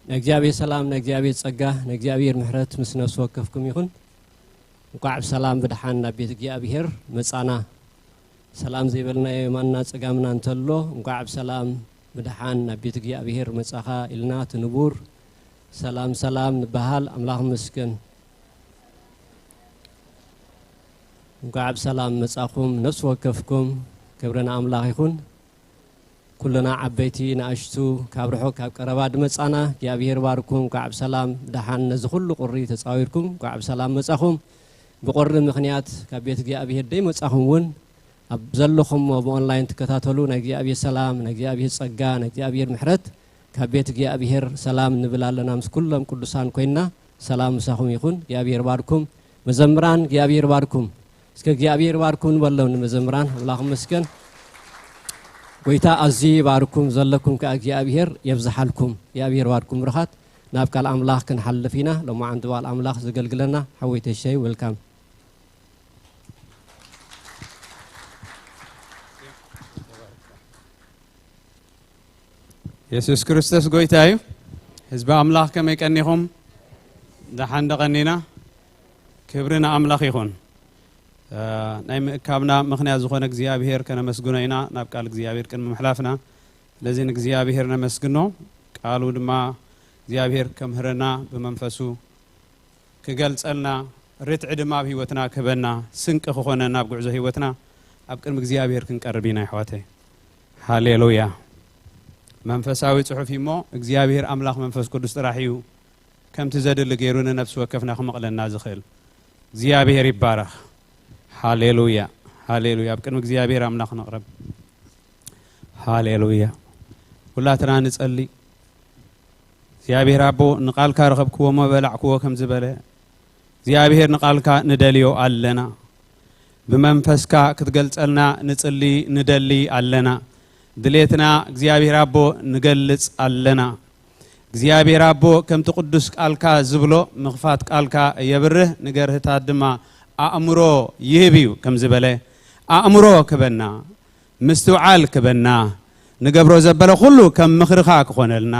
ናይ እግዚኣብሔር ሰላም፣ ናይ እግዚኣብሔር ጸጋ፣ ናይ እግዚኣብሔር ምሕረት ምስ ነፍሲ ወከፍኩም ይኹን። እንኳዕ ብሰላም ብድሓን ናብ ቤት እግዚኣብሔር መጻና። ሰላም ዘይበልናዮ የማንና ጸጋምና እንተሎ፣ እንኳዕ ብሰላም ብድሓን ናብ ቤት እግዚኣብሔር መጻኻ ኢልና እቲ ንቡር ሰላም ሰላም ንበሃል። ኣምላኽ ይመስገን። እንኳዕ ብሰላም መጻኹም ነፍሲ ወከፍኩም። ክብሪ ንኣምላኽ ይኹን። ኩልና ዓበይቲ ንኣሽቱ ካብ ርሑቕ ካብ ቀረባ ድመጻና እግዚኣብሔር ባርኩም። እንኳዕ ብሰላም ብደሓን ነዚ ኩሉ ቁሪ ተጻዊርኩም እንኳዕ ብሰላም መጻኹም። ብቁሪ ምኽንያት ካብ ቤት እግዚኣብሔር ደይመጻኹም እውን ኣብ ዘለኹሞ ብኦንላይን ትከታተሉ ናይ እግዚኣብሔር ሰላም፣ ናይ እግዚኣብሔር ጸጋ፣ ናይ እግዚኣብሔር ምሕረት ካብ ቤት እግዚኣብሔር ሰላም ንብል ኣለና። ምስ ኩሎም ቅዱሳን ኮይንና ሰላም ምሳኹም ይኹን። እግዚኣብሔር ባርኩም። መዘምራን እግዚኣብሔር ባርኩም። እስከ እግዚኣብሔር ባርኩም ንበሎም ንመዘምራን። ኣምላኽ ይመስገን። ጎይታ ኣዝዩ ይባርኩም። ዘለኩም ከኣ እግዚኣብሔር የብዝሓልኩም። እግዚኣብሔር ባርኩም። ብሩኻት። ናብ ቃል ኣምላኽ ክንሓልፍ ኢና። ሎማዓንቲ ቃል ኣምላኽ ዘገልግለና ሓወይ ተሸይ፣ ዌልካም። የሱስ ክርስቶስ ጎይታ እዩ። ህዝቢ ኣምላኽ ከመይ ቀኒኹም? ደሓን ዶ ቀኒና? ክብሪ ንኣምላኽ ይኹን። እ፣ ናይ ምእካብና ምኽንያት ዝኾነ እግዚኣብሔር ከነመስግኖ ኢና፣ ናብ ቃል እግዚኣብሔር ቅድሚ ምሕላፍና። ስለዚ ንእግዚኣብሔር ነመስግኖ። ቃሉ ድማ እግዚኣብሔር ከምህረና፣ ብመንፈሱ ክገልጸልና፣ ርትዒ ድማ ኣብ ህይወትና ክህበና፣ ስንቂ ክኾነና ኣብ ጉዕዞ ህይወትና፣ ኣብ ቅድሚ እግዚኣብሔር ክንቀርብ ኢና ኣሕዋተይ። ሃሌሉያ። መንፈሳዊ ጽሑፍ እዩ እሞ እግዚኣብሔር ኣምላኽ መንፈስ ቅዱስ ጥራሕ እዩ ከምቲ ዘድሊ ገይሩ ንነፍሲ ወከፍና ክመቕለና ዝኽእል። እግዚኣብሔር ይባረኽ። ሃሌሉያ፣ ሃሌሉያ። ኣብ ቅድሚ እግዚኣብሔር ኣምላኽ ንቕረብ። ሃሌሉያ። ኩላትና ንጸሊ። እግዚኣብሔር ኣቦ፣ ንቓልካ ረኸብክዎ እሞ በላዕክዎ ከም ዝበለ፣ እግዚኣብሔር ንቓልካ ንደልዮ ኣለና። ብመንፈስካ ክትገልጸልና ንጽሊ ንደሊ ኣለና። ድሌትና እግዚኣብሔር ኣቦ ንገልጽ ኣለና። እግዚኣብሔር ኣቦ፣ ከምቲ ቅዱስ ቃልካ ዝብሎ፣ ምኽፋት ቃልካ የብርህ፣ ንገርህታት ድማ ኣእምሮ ይህብ እዩ ከም ዝበለ፣ ኣእምሮ ክበና፣ ምስትውዓል ክበና፣ ንገብሮ ዘበለ ኩሉ ከም ምኽርኻ ክኾነልና፣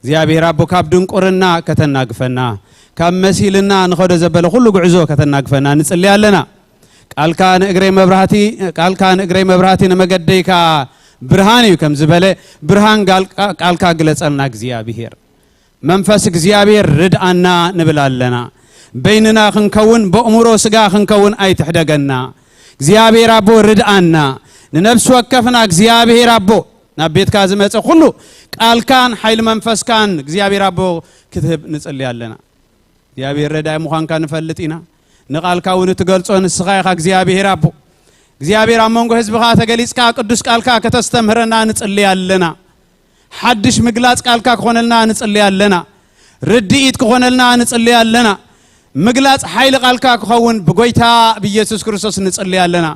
እግዚኣብሔር ኣቦ፣ ካብ ድንቁርና ከተናግፈና፣ ካብ መሲልና ንኸዶ ዘበለ ኩሉ ጉዕዞ ከተናግፈና ንጽሊ ኣለና። ቃልካ ንእግረይ መብራህቲ፣ ቃልካ ንእግረይ መብራህቲ፣ ንመገደይ ከኣ ብርሃን እዩ ከም ዝበለ፣ ብርሃን ጋል-፣ ቃልካ ግለጸልና እግዚኣብሔር። መንፈስ እግዚኣብሔር ርድኣና ንብል ኣለና። በይንና ክንከውን፣ በእምሮ ስጋ ክንከውን ኣይትሕደገና። እግዚኣብሔር ኣቦ ርድኣና። ንነፍሲ ወከፍና እግዚኣብሔር ኣቦ፣ ናብ ቤትካ ዝመጸ ኩሉ ቃልካን ሓይሊ መንፈስካን እግዚኣብሔር ኣቦ ክትህብ ንጽሊ ኣለና። እግዚኣብሔር ረዳኢ ምዃንካ ንፈልጥ ኢና። ንቓልካ እውን እትገልጾ ንስኻ ኢኻ እግዚኣብሔር ኣቦ። እግዚኣብሔር ኣብ መንጎ ህዝብኻ ተገሊጽካ ቅዱስ ቃልካ ከተስተምህረና ንጽሊ ኣለና። ሓድሽ ምግላጽ ቃልካ ክኾነልና ንጽሊ ኣለና። ርድኢት ክኾነልና ንጽሊ ኣለና። ምግላጽ ሓይሊ ቃልካ ክኸውን ብጎይታ ብኢየሱስ ክርስቶስ ንጽሊ ኣለና።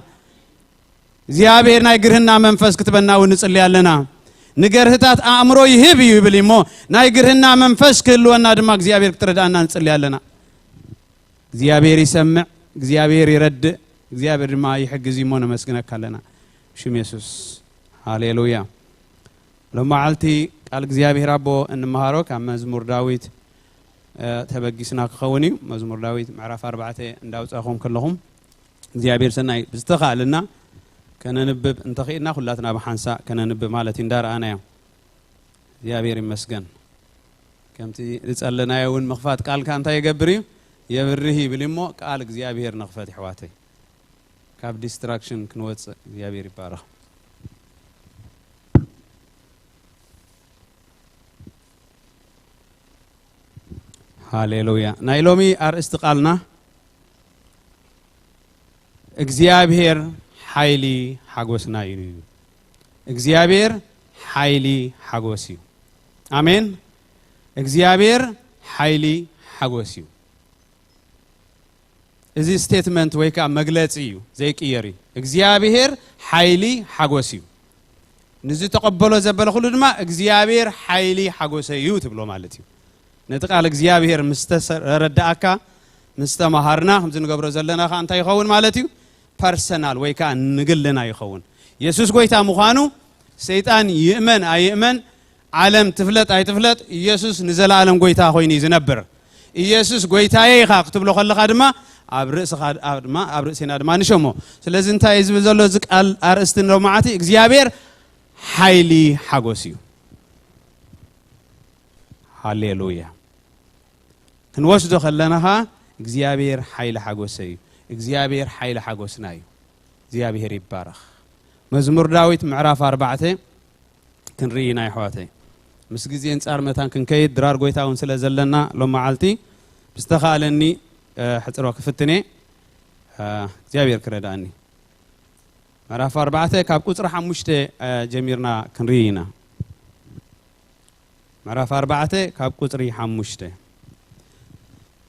እግዚኣብሔር ናይ ግርህና መንፈስ ክትበና እውን ንጽሊ ኣለና። ንገርህታት ኣእምሮ ይህብ እዩ ይብል እሞ፣ ናይ ግርህና መንፈስ ክህልወና ድማ እግዚኣብሔር ክትረዳእና ንጽሊ ኣለና። እግዚኣብሔር ይሰምዕ፣ እግዚኣብሔር ይረድእ፣ እግዚኣብሔር ድማ ይሕግዝ እዩ እሞ ነመስግነካ ኣለና። ሽም የሱስ። ሃሌሉያ። ሎማዓልቲ ቃል እግዚኣብሔር ኣቦ እንመሃሮ ካብ መዝሙር ዳዊት፣ እ፣ ተበጊስና ክኸውን እዩ። መዝሙር ዳዊት ምዕራፍ ኣርባዕተ እንዳውጻኹም ከለኹም እግዚኣብሔር ሰናይ ብዝተኻእለና ከነንብብ እንተኽኢልና ኩላትና ብሓንሳእ ከነንብብ ማለት እዩ እንዳረኣናዮ። እግዚኣብሔር ይመስገን። ከምቲ ዝጸለናዮ እውን ምኽፋት ቃልካ እንታይ ይገብር እዩ? የብርህ ይብል እሞ ቃል እግዚኣብሔር ንኽፈት ይሕዋተይ። ካብ ዲስትራክሽን ክንወጽእ እግዚኣብሔር ይባረኽ። ሃሌሉያ። ናይ ሎሚ ኣርእስቲ ቃልና እግዚኣብሔር ሓይሊ ሓጎስና እዩ። እግዚኣብሔር ሓይሊ ሓጎስ እዩ። ኣሜን። እግዚኣብሔር ሓይሊ ሓጎስ እዩ። እዚ ስቴትመንት ወይ ከዓ መግለጺ እዩ፣ ዘይቅየር እዩ። እግዚኣብሔር ሓይሊ ሓጎስ እዩ። ንዝተቐበሎ ዘበለ ኩሉ ድማ እግዚኣብሔር ሓይሊ ሓጎሰ እዩ ትብሎ ማለት እዩ። ነቲ ቃል እግዚኣብሔር ምስ ተረዳእካ፣ ምስ ተማሃርና፣ ከምዚ ንገብሮ ዘለና ከዓ እንታይ ይኸውን ማለት እዩ? ፐርሰናል ወይ ከዓ ንግልና ይኸውን። የሱስ ጎይታ ምዃኑ ሰይጣን ይእመን ኣይእመን ዓለም ትፍለጥ ኣይትፍለጥ፣ ኢየሱስ ንዘለኣለም ጎይታ ኮይኑ እዩ ዝነብር። ኢየሱስ ጎይታየ ኢኻ ክትብሎ ከለኻ ድማ ኣብ ርእስኻ ኣብ ድማ ኣብ ርእስና ድማ ንሸሞ። ስለዚ እንታይ እዩ ዝብል ዘሎ እዚ ቃል ኣርእስቲ ንሎማዓቲ? እግዚኣብሔር ሓይሊ ሓጎስ እዩ። ሃሌሉያ። ክንወስዶ ከለና ኸዓ እግዚኣብሔር ሓይሊ ሓጎሰ እዩ። እግዚኣብሔር ሓይሊ ሓጎስና እዩ። እግዚኣብሔር ይባረኽ። መዝሙር ዳዊት ምዕራፍ ኣርባዕተ ክንርኢ ኢና ኣሕዋተይ። ምስ ግዜ እንጻር መታን ክንከይድ ድራር ጎይታ እውን ስለ ዘለና ሎም መዓልቲ ብዝተኻእለኒ፣ እ፣ ሕጽሮ ክፍትኔ፣ እ፣ እግዚኣብሔር ክረዳእኒ። ምዕራፍ ኣርባዕተ ካብ ቁጽሪ ሓሙሽተ፣ እ፣ ጀሚርና ክንርኢ ኢና። ምዕራፍ ኣርባዕተ ካብ ቁጽሪ ሓሙሽተ።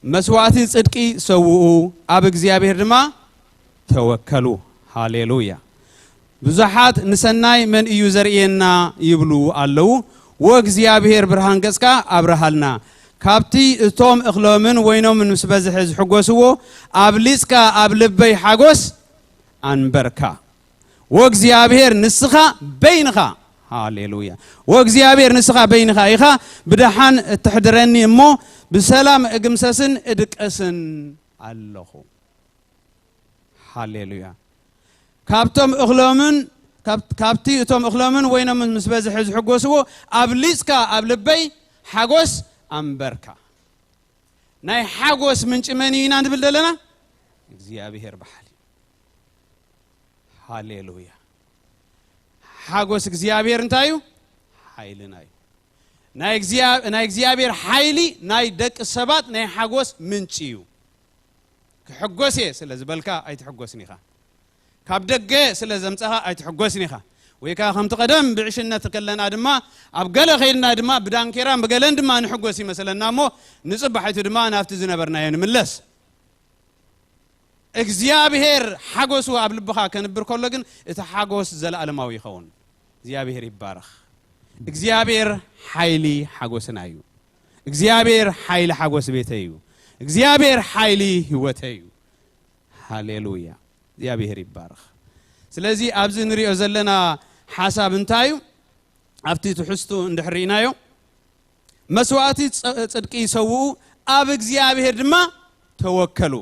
መስዋዕቲ ጽድቂ ሰውኡ፣ ኣብ እግዚኣብሔር ድማ ተወከሉ። ሃሌሉያ። ብዙሓት ንሰናይ መን እዩ ዘርእየና ይብሉ ኣለዉ። ወእግዚኣብሔር ብርሃን ገጽካ ኣብርሃልና። ካብቲ እቶም እኽሎምን ወይኖምን ምስ በዝሐ ዝሕጎስዎ ኣብሊጽካ ኣብ ልበይ ሓጎስ ኣንበርካ። ወእግዚኣብሔር ንስኻ በይንኻ፣ ሃሌሉያ። ወእግዚኣብሔር ንስኻ በይንኻ ኢኻ፣ ብደሓን እትሕድረኒ እሞ ብሰላም እግምሰስን እድቀስን ኣለኹ። ሃሌሉያ። ካብቶም እኽሎምን ካብ- ካብቲ እቶም እኽሎምን ወይኖምን ምስ በዝሐ ዝሕጎስዎ ኣብሊጽካ ኣብ ልበይ ሓጎስ ኣንበርካ። ናይ ሓጎስ ምንጪ መን እዩ ኢና ንብል ዘለና? እግዚኣብሔር በሓሊ። ሃሌሉያ። ሓጎስ እግዚኣብሔር እንታይ እዩ? ሓይልና እዩ። ናይ እግዚኣብ- ናይ እግዚኣብሔር ሓይሊ ናይ ደቂ ሰባት ናይ ሓጎስ ምንጪ እዩ። ክሕጎስ እየ ስለ ዝበልካ ኣይትሕጎስን ኢኻ። ካብ ደገ ስለ ዘምጻኻ ኣይትሕጎስን ኢኻ። ወይ ከኣ ከምቲ ቀደም ብዕሽነት ከለና ድማ ኣብ ገለ ከይድና ድማ ብዳንኬራን ብገለን ድማ ንሕጎስ ይመስለና እሞ ንጽባሒቱ ድማ ናብቲ ዝነበርናዮ ንምለስ። እግዚኣብሔር ሓጎሱ ኣብ ልብኻ ከንብር ከሎ ግን እቲ ሓጎስ ዘለኣለማዊ ይኸውን። እግዚኣብሔር ይባረኽ። እግዚኣብሔር ሓይሊ ሓጎስና እዩ። እግዚኣብሔር ሓይሊ ሓጎስ ቤተይ እዩ። እግዚኣብሔር ሓይሊ ህይወተይ እዩ። ሃሌሉያ። እግዚኣብሔር ይባረኽ። ስለዚ ኣብዚ ንሪኦ ዘለና ሓሳብ እንታይ እዩ? ኣብቲ ትሕዝቱ እንድሕር ርኢናዮ፣ መስዋዕቲ ጽ- ጽድቂ ይሰውኡ፣ ኣብ እግዚኣብሔር ድማ ተወከሉ።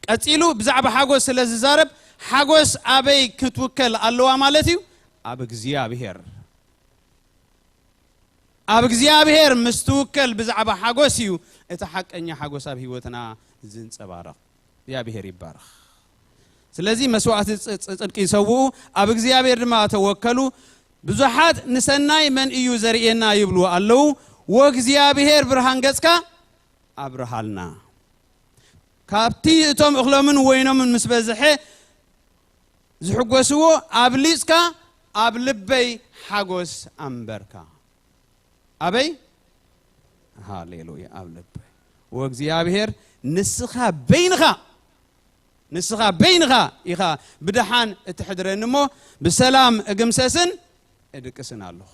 ቀጺሉ ብዛዕባ ሓጎስ ስለ ዝዛረብ፣ ሓጎስ ኣበይ ክትውከል ኣለዋ ማለት እዩ? ኣብ እግዚኣብሔር። ኣብ እግዚኣብሔር ምስ ትውከል ብዛዕባ ሓጎስ እዩ እቲ ሓቀኛ ሓጎስ ኣብ ህይወትና ዝንጸባረቕ። እግዚኣብሔር ይባረኽ። ስለዚ መስዋዕቲ ጽ- ጽ- ጽድቂ ይሰውኡ፣ ኣብ እግዚኣብሔር ድማ ተወከሉ። ብዙሓት ንሰናይ መን እዩ ዘርእየና ይብሉ ኣለዉ። ወእግዚኣብሔር ብርሃን ገጽካ ኣብርሃልና። ካብቲ እቶም እኽሎምን ወይኖምን ምስ በዝሐ ዝሕጎስዎ ኣብሊጽካ ኣብ ልበይ ሓጎስ ኣንበርካ። ኣበይ? ሃሌሉያ፣ ኣብ ልበይ። ወእግዚኣብሔር ንስኻ በይንኻ፣ ንስኻ በይንኻ ኢኻ ብደሓን እትሕድረኒ እሞ ብሰላም እግምሰስን እድቅስን ኣለኹ።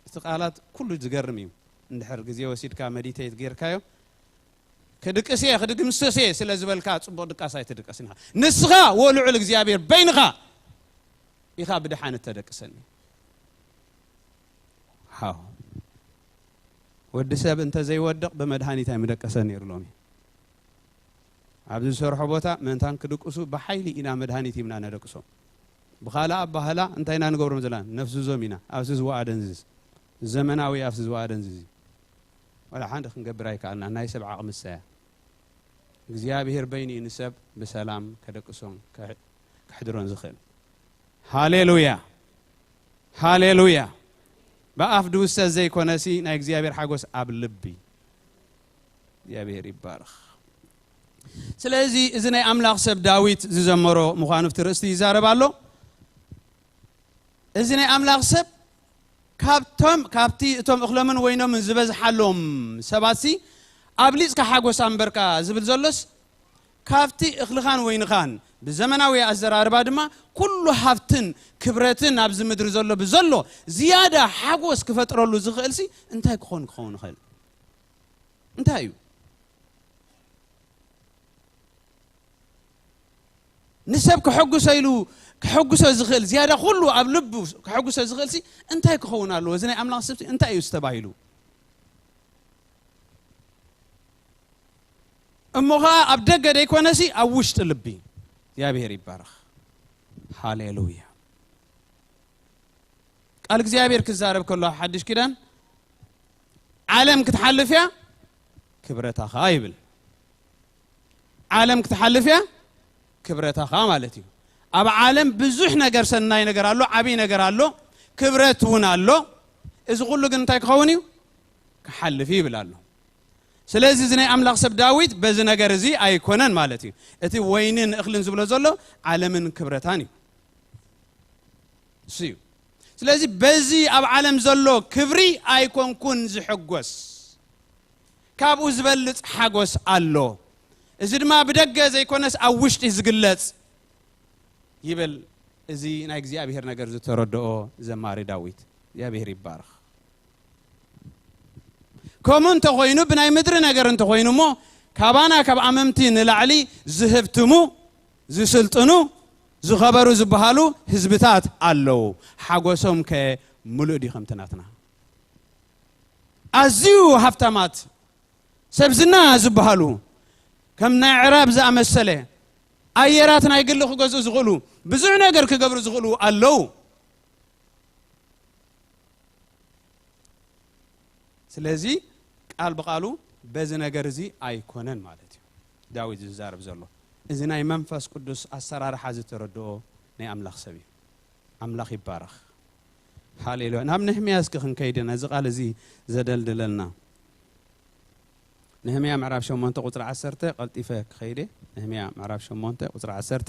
እቲ ቃላት ኩሉ ዝገርም እዩ። እንድሕር ግዜ ወሲድካ መዲቴት ጌርካዮ፣ ክድቅስ እየ፣ ክድግምሰስ እየ ስለ ዝበልካ ጽቡቕ ድቃስ ኣይትድቀስን ኢኻ። ንስኻ ወልዑል እግዚኣብሔር በይንኻ ኢኻ ብድሓን እተደቅሰኒ። ሃው። ወዲ ሰብ እንተ ዘይወድቕ ብመድሃኒት ኣይምደቀሰን ነይሩ ሎሚ። ኣብዚ ዝሰርሖ ቦታ መእንታን ክድቅሱ ብሓይሊ ኢና መድሃኒት ሂብና ነደቅሶም። ብኻልእ ኣባህላ እንታይ ኢና ንገብሮም ዘለና? ነፍዝዞም ኢና። ኣብስዝ ወኣደንዝዝ። ዘመናዊ ኣብስዝ ወኣደንዝዝ እዩ። ዋላ ሓንቲ ክንገብር ኣይከኣልና። ናይ ሰብ ዓቕሚ እሰያ። እግዚኣብሔር በይኑ እዩ ንሰብ ብሰላም ከደቅሶን ከሕ- ከሕድሮን ዝኽእል። ሃሌሉያ። ሃሌሉያ። ብኣፍ ድውሰት ዘይኮነሲ ናይ እግዚኣብሔር ሓጎስ ኣብ ልቢ። እግዚኣብሔር ይባረኽ። ስለዚ እዚ ናይ ኣምላኽ ሰብ ዳዊት ዝዘመሮ ምዃኑ ኣብቲ ርእስቲ ይዛረብ ኣሎ። እዚ ናይ ኣምላኽ ሰብ ካብቶም ካብቲ እቶም እኽሎምን ወይኖምን ዝበዝሓሎም ሰባትሲ ኣብሊጽካ ሓጎስ ኣንበርካ ዝብል ዘሎስ ካብቲ እኽልኻን ወይንኻን ብዘመናዊ ኣዘራርባ ድማ ኩሉ ሃብትን ክብረትን ኣብዚ ምድሪ ዘሎ ብዘሎ ዝያዳ ሓጎስ ክፈጥረሉ ዝኽእልሲ እንታይ ክኾን ክኸውን ይኽእል? እንታይ እዩ? ንሰብ ከሐጉሶ ኢሉ ከሐጉሶ ዝኽእል ዝያዳ ኩሉ ኣብ ልቡ ከሐጉሶ ዝኽእል ሲ እንታይ ክኸውን ኣለዎ? እዚ ናይ ኣምላኽ ሰብ እንታይ እዩ ዝተባሂሉ? እሞ ኸዓ ኣብ ደገ ደይኮነሲ ኣብ ውሽጢ ልቢ። እግዚኣብሔር ይባረኽ። ሃሌሉያ። ቃል እግዚኣብሔር ክዛረብ ከሎ ሓድሽ ኪዳን ዓለም ክትሓልፍ እያ ክብረታኻ ይብል። ዓለም ክትሓልፍ እያ ክብረታኻ ማለት እዩ። ኣብ ዓለም ብዙሕ ነገር፣ ሰናይ ነገር ኣሎ፣ ዓብይ ነገር ኣሎ፣ ክብረት እውን ኣሎ። እዚ ኩሉ ግን እንታይ ክኸውን እዩ? ክሓልፍ እዩ ይብል ኣሎ። ስለዚ እዚ ናይ ኣምላኽ ሰብ ዳዊት በዚ ነገር እዚ ኣይኮነን ማለት እዩ። እቲ ወይንን እኽልን ዝብሎ ዘሎ ዓለምን ክብረታን እዩ። እሱ እዩ። ስለዚ በዚ ኣብ ዓለም ዘሎ ክብሪ ኣይኮንኩን ዝሕጎስ፣ ካብኡ ዝበልጽ ሓጎስ ኣሎ። እዚ ድማ ብደገ ዘይኮነስ ኣብ ውሽጢ ዝግለጽ ይብል። እዚ ናይ እግዚኣብሔር ነገር ዝተረድኦ ዘማሪ ዳዊት፣ እግዚኣብሔር ይባረኽ። ከምኡ እንተኾይኑ፣ ብናይ ምድሪ ነገር እንተኾይኑ እሞ፣ ካባና ካብ ኣመምቲ ንላዕሊ ዝህብትሙ፣ ዝስልጥኑ፣ ዝኸበሩ ዝበሃሉ ህዝብታት ኣለዉ። ሓጎሶም ከ ምሉእ ድዩ ከምቲ ናትና? ኣዝዩ ሃብታማት፣ ሰብ ዝና ዝበሃሉ፣ ከም ናይ ዕራብ ዝኣመሰለ፣ ኣየራት ናይ ግሊ ክገዝኡ ዝኽእሉ፣ ብዙሕ ነገር ክገብሩ ዝኽእሉ ኣለዉ። ስለዚ ቃል ብቃሉ በዚ ነገር እዚ ኣይኮነን ማለት እዩ ዳዊት ዝዛረብ ዘሎ። እዚ ናይ መንፈስ ቅዱስ ኣሰራርሓ ዝተረድኦ ናይ ኣምላኽ ሰብ እዩ። ኣምላኽ ይባረኽ። ሃሌሉያ። ናብ ነህምያ እስኪ ክንከይድ ኢና፣ እዚ ቃል እዚ ዘደልድለልና። ነህምያ ምዕራፍ ሸሞንተ ቁጽሪ ዓሰርተ፣ ቀልጢፈ ክኸይድ እየ። ነህምያ ምዕራፍ ሸሞንተ ቁጽሪ ዓሰርተ፣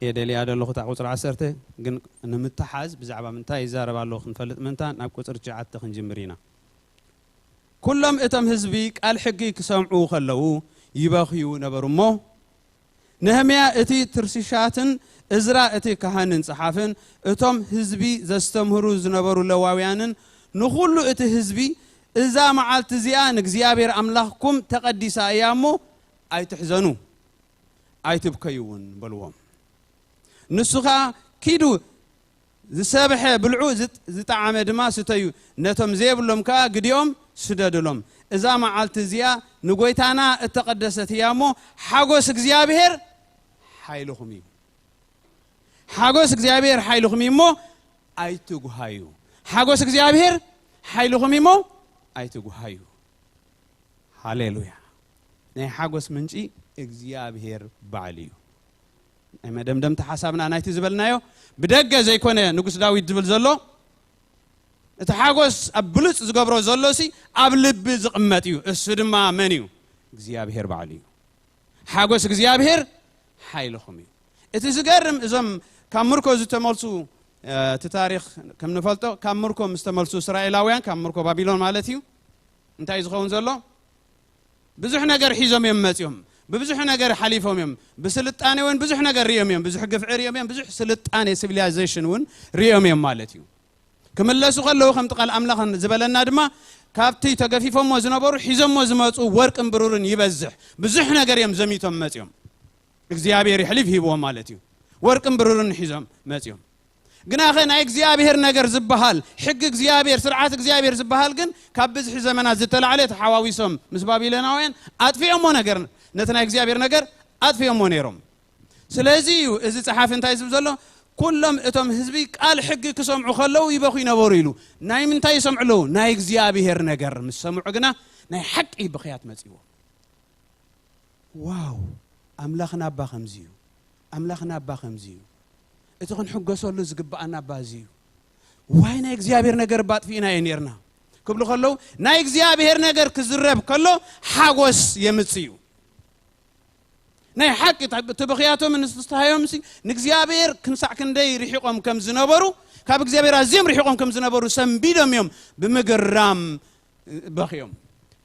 እየ ደልያ ዘለኹ እታ ቁጽሪ ዓሰርተ፣ ግን ንምትሓዝ ብዛዕባ ምንታይ ይዛረብ ኣለኹ ክንፈልጥ ምእንታን ናብ ቁጽሪ ትሽዓተ ክንጅምር ኢና። ኩሎም እቶም ህዝቢ ቃል ሕጊ ክሰምዑ ከለዉ ይበኽዩ ነበሩ እሞ፣ ነህምያ እቲ ትርሲሻትን እዝራ እቲ ካህንን ጸሓፍን፣ እቶም ህዝቢ ዘስተምህሩ ዝነበሩ ለዋውያንን ንኹሉ እቲ ህዝቢ፣ እዛ መዓልቲ እዚኣ ንእግዚኣብሔር ኣምላኽኩም ተቐዲሳ እያ እሞ፣ ኣይትሕዘኑ፣ ኣይትብከዩ እውን በልዎም። ንሱ ኸኣ፣ ኪዱ፣ ዝሰብሐ ብልዑ፣ ዝጥ-፣ ዝጠዓመ ድማ ስተዩ፣ ነቶም ዘይብሎም ከኣ ግዲኦም ስደዱሎም። እዛ መዓልቲ እዚኣ ንጎይታና እተቐደሰት እያ እሞ፣ ሓጎስ እግዚኣብሔር ሓይልኹም እዩ። ሓጎስ እግዚኣብሔር ሓይልኹም እዩ እሞ፣ ኣይትጉሃዩ። ሓጎስ እግዚኣብሔር ሓይልኹም እዩ እሞ፣ ኣይትጉሃዩ። ሃሌሉያ። ናይ ሓጎስ ምንጪ እግዚኣብሔር ባዕሉ እዩ። ናይ መደምደምቲ ሓሳብና ናይቲ ዝበልናዮ፣ ብደገ ዘይኮነ ንጉስ ዳዊት ዝብል ዘሎ፣ እቲ ሓጎስ ኣብ ብሉጽ ዝገብሮ ዘሎ ሲ ኣብ ልቢ ዝቕመጥ እዩ። እሱ ድማ መን እዩ? እግዚኣብሔር ባዕሉ እዩ። ሓጎስ እግዚኣብሔር ሓይልኹም እዩ። እቲ ዝገርም፣ እዞም ካብ ምርኮ ዝተመልሱ፣ እ፣ እቲ ታሪኽ ከም ንፈልጦ፣ ካብ ምርኮ ምስ ተመልሱ እስራኤላውያን፣ ካብ ምርኮ ባቢሎን ማለት እዩ፣ እንታይ ዝኸውን ዘሎ? ብዙሕ ነገር ሒዞም እዮም መጺኦም። ብብዙሕ ነገር ሓሊፎም እዮም። ብስልጣኔ እውን ብዙሕ ነገር ሪኦም እዮም። ብዙሕ ግፍዒ ሪኦም እዮም። ብዙሕ ስልጣኔ፣ ሲቪላይዜሽን እውን ሪኦም እዮም ማለት እዩ። ክምለሱ ከለዉ፣ ከምቲ ቃል ኣምላኽ ዝበለና ድማ፣ ካብቲ ተገፊፎሞ ዝነበሩ ሒዞሞ ዝመጹ ወርቅን ብሩርን ይበዝሕ። ብዙሕ ነገር እዮም ዘሚቶም መጺኦም። እግዚኣብሔር ይሕሊፍ ሂብዎም ማለት እዩ። ወርቅን ብሩርን ሒዞም መጺኦም። ግናኸ ናይ እግዚኣብሔር ነገር ዝበሃል፣ ሕጊ እግዚኣብሔር፣ ስርዓት እግዚኣብሔር ዝበሃል ግን ካብ ብዝሒ ዘመናት ዝተላዕለ ተሓዋዊሶም ምስ ባቢሎናውያን ኣጥፊኦሞ ነገር፣ ነቲ ናይ እግዚኣብሔር ነገር ኣጥፊኦሞ ነይሮም። ስለዚ እዩ እዚ ጸሓፊ እንታይ ዝብል ዘሎ? "ኩሎም እቶም ህዝቢ ቃል ሕጊ ክሰምዑ ከለዉ ይበኹ ይነበሩ" ኢሉ። ናይ ምንታይ ይሰምዑ ኣለዉ? ናይ እግዚኣብሔር ነገር ምስ ሰምዑ ግና ናይ ሓቂ ብኽያት መጺዎም። ዋው! ኣምላኽና እባ ከምዚ እዩ። ኣምላኽና እባ ከምዚ እዩ። እቲ ክንሕጎሰሉ ዝግብኣና እባ እዚ እዩ። ዋይ፣ ናይ እግዚኣብሔር ነገር እባ ኣጥፊእናዮ ነይርና ክብሉ ከለዉ፣ ናይ እግዚኣብሔር ነገር ክዝረብ ከሎ ሓጎስ የምጽእ እዩ። ናይ ሓቂ፣ እቲ ብኽያቶም ንስትሃዮም ሲ ንእግዚኣብሔር ክንሳዕ ክንደይ ርሒቖም ከም ዝነበሩ፣ ካብ እግዚኣብሔር ኣዝዮም ርሒቖም ከም ዝነበሩ ሰንቢዶም እዮም ብምግራም በኽዮም።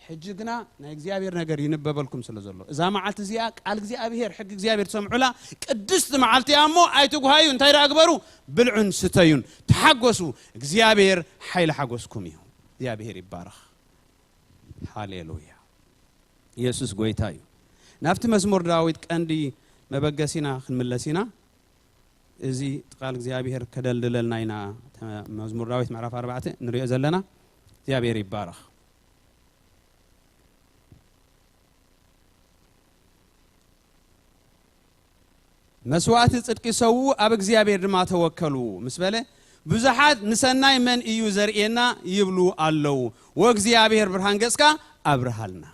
ሕጂ ግና ናይ እግዚኣብሔር ነገር ይንበበልኩም ስለ ዘሎ፣ እዛ መዓልቲ እዚኣ ቃል እግዚኣብሔር፣ ሕጊ እግዚኣብሔር ትሰምዑላ ቅድስቲ መዓልቲ እያ እሞ ኣይትጉሃዩ። እንታይ ደኣ ግበሩ? ብልዑን ስተዩን ተሓጎሱ። እግዚኣብሔር ሓይሊ ሓጎስኩም እዩ። እግዚኣብሔር ይባረኽ። ሃሌሉያ። የሱስ ጎይታ እዩ። ናብቲ መዝሙር ዳዊት ቀንዲ መበገሲና ክንምለስ ኢና። እዚ ቃል እግዚኣብሔር ከደልድለልና ኢና። ተ-፣ መዝሙር ዳዊት ምዕራፍ ኣርባዕተ ንሪኦ ዘለና። እግዚኣብሔር ይባረኽ። መስዋእቲ ጽድቂ ሰዉ፣ ኣብ እግዚኣብሔር ድማ ተወከሉ ምስ በለ፣ ብዙሓት ንሰናይ መን እዩ ዘርእየና ይብሉ ኣለዉ። ወእግዚኣብሔር ብርሃን ገጽካ ኣብርሃልና።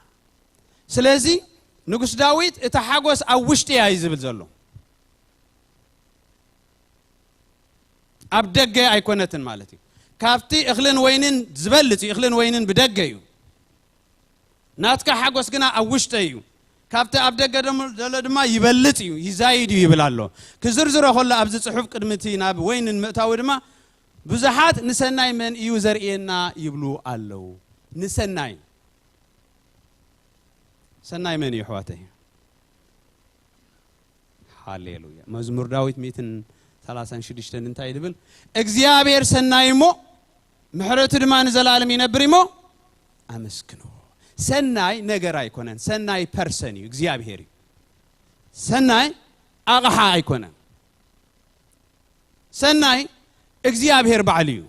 ስለዚ ንጉስ ዳዊት እታ ሓጎስ ኣብ ውሽጢ እያ እዩ ዝብል ዘሎ። ኣብ ደገ ኣይኮነትን ማለት እዩ። ካብቲ እኽልን ወይንን ዝበልጽ እዩ። እኽልን ወይንን ብደገ እዩ። ናትካ ሓጎስ ግና ኣብ ውሽጠ እዩ። ካብቲ ኣብ ደገ ደሞ-፣ ዘሎ ድማ ይበልጽ እዩ፣ ይዛይድ እዩ ይብል ኣሎ። ክዝርዝሮ ከሎ ኣብዚ ጽሑፍ ቅድሚ እቲ ናብ ወይንን ምእታዊ ድማ ብዙሓት ንሰናይ መን እዩ ዘርእየና ይብሉ ኣለዉ። ንሰናይ፣ ሰናይ መን እዩ ኣሕዋተይ? ሃሌሉያ። መዝሙር ዳዊት ሚእትን ሰላሳን ሽዱሽተን እንታይ ይብል? እግዚኣብሔር ሰናይ እሞ ምሕረቱ ድማ ንዘላለም ይነብር እሞ ኣመስግንዎ። ሰናይ ነገር ኣይኮነን፣ ሰናይ ፐርሰን እዩ፣ እግዚኣብሔር እዩ። ሰናይ ኣቕሓ ኣይኮነን። ሰናይ እግዚኣብሔር ባዕሉ እዩ።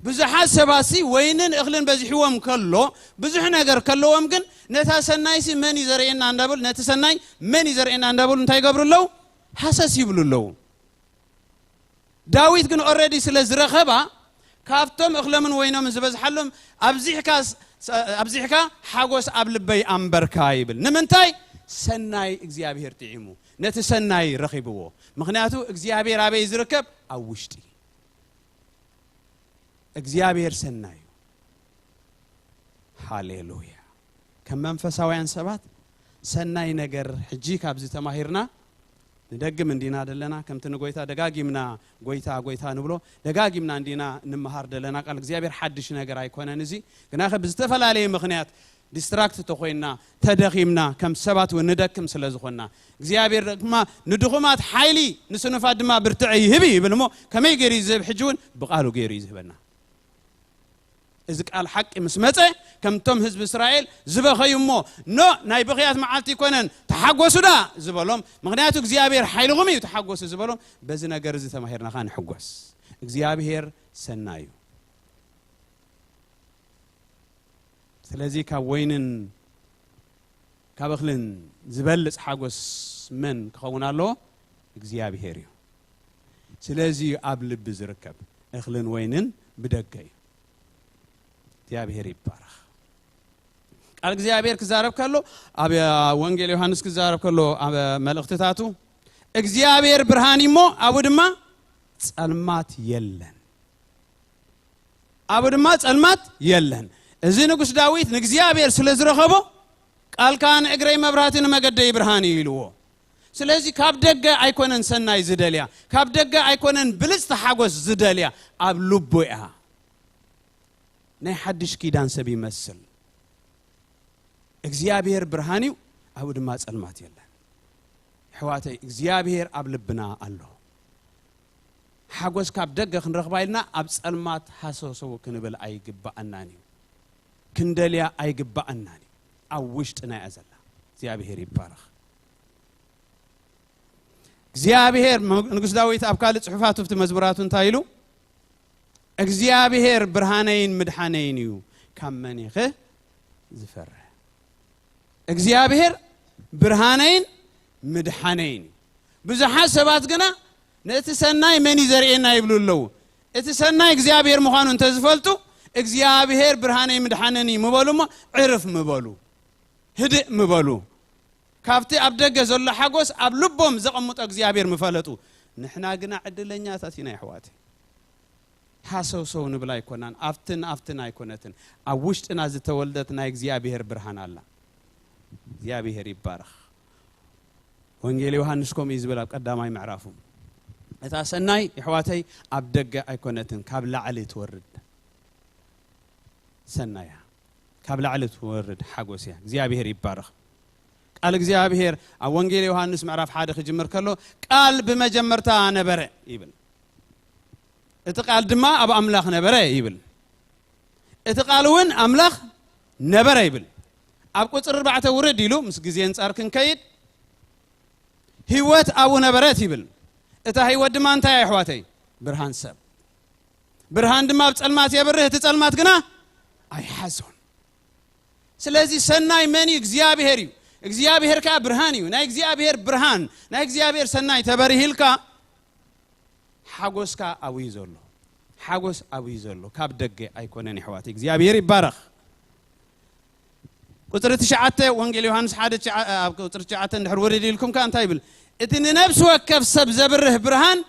ብዙሓት ሰባትሲ ወይንን እኽልን በዚሕዎም ከሎ፣ ብዙሕ ነገር ከለዎም ግን ነታ ሰናይሲ መን እዩ ዘርእየና እንዳበሉ፣ ነቲ ሰናይ መን እዩ ዘርእየና እንዳበሉ እንታይ ይገብሩ ኣለዉ? ሃሰስ ይብሉ ኣለዉ። ዳዊት ግን ኦረዲ ስለ ዝረኸባ፣ ካብቶም እኽሎምን ወይኖምን ዝበዝሓሎም ኣብዚሕካ፣ ኣብዚሕካ ሓጎስ ኣብ ልበይ ኣንበርካ ይብል። ንምንታይ? ሰናይ እግዚኣብሔር ጥዒሙ፣ ነቲ ሰናይ ረኺብዎ። ምኽንያቱ እግዚኣብሔር ኣበይ ዝርከብ? ኣብ ውሽጢ። እግዚኣብሔር ሰናይ እዩ። ሃሌሉያ። ከም መንፈሳውያን ሰባት ሰናይ ነገር ሕጂ ካብዚ ተማሂርና ንደግም እንዲና ደለና። ከምቲ ንጎይታ ደጋጊምና ጎይታ፣ ጎይታ ንብሎ፣ ደጋጊምና እንዲና እንመሃር ደለና። ቃል እግዚኣብሔር ሓድሽ ነገር ኣይኮነን እዚ። ግናኸ ብዝተፈላለየ ምኽንያት ዲስትራክት ተኾይንና፣ ተደኺምና፣ ከም ሰባት እውን ንደክም ስለ ዝኾንና፣ እግዚኣብሔር ድማ ንድኹማት ሓይሊ፣ ንስኑፋት ድማ ብርትዐ ይህብ እዩ ይብል እሞ፣ ከመይ ገይሩ እዩ ዝህብ? ሕጂ እውን ብቃሉ ገይሩ እዩ ዝህበና። እዚ ቃል ሓቂ ምስ መጸ፣ ከምቶም ህዝቢ እስራኤል ዝበኸዩ እሞ፣ ኖ፣ ናይ ብኽያት መዓልቲ ይኮነን፣ ተሓጎሱ ዳ ዝበሎም፣ ምኽንያቱ እግዚኣብሔር ሓይልኹም እዩ፣ ተሓጎሱ ዝበሎም፣ በዚ ነገር እዚ ተማሂርና ኸዓ ንሕጎስ። እግዚኣብሔር ሰናይ እዩ። ስለዚ ካብ ወይንን ካብ እኽልን ዝበልጽ ሓጎስ መን ክኸውን ኣለዎ? እግዚኣብሔር እዩ። ስለዚ ኣብ ልቢ ዝርከብ፣ እኽልን ወይንን ብደገ እዩ። እግዚኣብሔር ይባረኽ። ቃል እግዚኣብሔር ክዛረብ ከሎ፣ ኣብ ወንጌል ዮሃንስ ክዛረብ ከሎ፣ ኣብ መልእኽትታቱ፣ እግዚኣብሔር ብርሃን እዩ እሞ ኣብኡ ድማ ጸልማት የለን። ኣብኡ ድማ ጸልማት የለን። እዚ ንጉስ ዳዊት ንእግዚኣብሔር ስለ ዝረኸቦ፣ ቃልካ ንእግረይ መብራህቲ ንመገደይ ብርሃን እዩ ኢልዎ። ስለዚ ካብ ደገ ኣይኮነን ሰናይ ዝደልያ፣ ካብ ደገ ኣይኮነን ብልጽቲ ሓጎስ ዝደልያ፣ ኣብ ልቡ እያ። ናይ ሓድሽ ኪዳን ሰብ ይመስል። እግዚኣብሔር ብርሃን እዩ፣ ኣብኡ ድማ ጸልማት የለን። ኣሕዋተይ፣ እግዚኣብሔር ኣብ ልብና ኣሎ። ሓጎስ ካብ ደገ ክንረኽባ ኢልና ኣብ ጸልማት ሃሰውሰው ክንብል ኣይግባኣናን እዩ። ክንደልያ ኣይግባኣናን እዩ። ኣብ ውሽጥና እያ ዘላ። እግዚኣብሔር ይባረኽ። እግዚኣብሔር፣ ንጉስ ዳዊት ኣብ ካልእ ጽሑፋቱ፣ ኣብቲ መዝሙራቱ እንታይ ኢሉ? እግዚኣብሔር ብርሃነይን ምድሓነይን እዩ፣ ካብ መን ኢኸ ዝፈርህ? እግዚኣብሔር ብርሃነይን ምድሓነይን እዩ። ብዙሓት ሰባት ግና ነቲ ሰናይ መን እዩ ዘርእየና ይብሉ ኣለዉ። እቲ ሰናይ እግዚኣብሔር ምዃኑ እንተዝፈልጡ፣ እግዚኣብሔር ብርሃነይ ምድሓነን እዩ ምበሉ እሞ፣ ዕርፍ ምበሉ፣ ህድእ ምበሉ። ካብቲ ኣብ ደገ ዘሎ ሓጎስ ኣብ ልቦም ዘቐምጦ እግዚኣብሔር ምፈለጡ። ንሕና ግና ዕድለኛታት ኢና ኣሕዋተይ። ሃሰውሰው ንብል ኣይኮናን፣ ኣብትን ኣብትን ኣይኮነትን። ኣብ ውሽጥና ዝተወልደት ናይ እግዚኣብሔር ብርሃን ኣላ። እግዚኣብሔር ይባረኽ። ወንጌል ዮሃንስ ከምኡ እዩ ዝብል ኣብ ቀዳማይ ምዕራፉ። እታ ሰናይ ኣሕዋተይ ኣብ ደገ ኣይኮነትን፣ ካብ ላዕሊ ትወርድ ሰናያ። ካብ ላዕሊ ትወርድ ሓጎስ እያ። እግዚኣብሔር ይባረኽ። ቃል እግዚኣብሔር ኣብ ወንጌል ዮሃንስ ምዕራፍ ሓደ ክጅምር ከሎ፣ ቃል ብመጀመርታ ነበረ ይብል። እቲ ቃል ድማ ኣብ ኣምላኽ ነበረ ይብል። እቲ ቃል እውን ኣምላኽ ነበረ ይብል። ኣብ ቁጽሪ ኣርባዕተ ውርድ ኢሉ፣ ምስ ግዜ ኣንጻር ክንከይድ፣ ህይወት ኣብኡ ነበረት ይብል። እታ ህይወት ድማ እንታይ እያ ኣሕዋተይ? ብርሃን ሰብ። ብርሃን ድማ ኣብ ጸልማት የብርህ፣ እቲ ጸልማት ግና ኣይሓዞን። ስለዚ ሰናይ መን እዩ? እግዚኣብሔር እዩ። እግዚኣብሔር ከኣ ብርሃን እዩ። ናይ እግዚኣብሔር ብርሃን፣ ናይ እግዚኣብሔር ሰናይ ተበሪሂልካ ሓጎስካ ኣብኡ እዩ ዘሎ። ሓጎስ ኣብኡ እዩ ዘሎ፣ ካብ ደገ ኣይኮነን የሕዋት። እግዚኣብሔር ይባረኽ። ቁጽሪ ትሽዓተ፣ ወንጌል ዮሃንስ ሓደ ትሽዓ፣ ኣብ ቁጽሪ ትሽዓተ እንድሕር ውርድ ኢልኩም ከኣ እንታይ ይብል? እቲ ንነፍሲ ወከፍ ሰብ ዘብርህ ብርሃን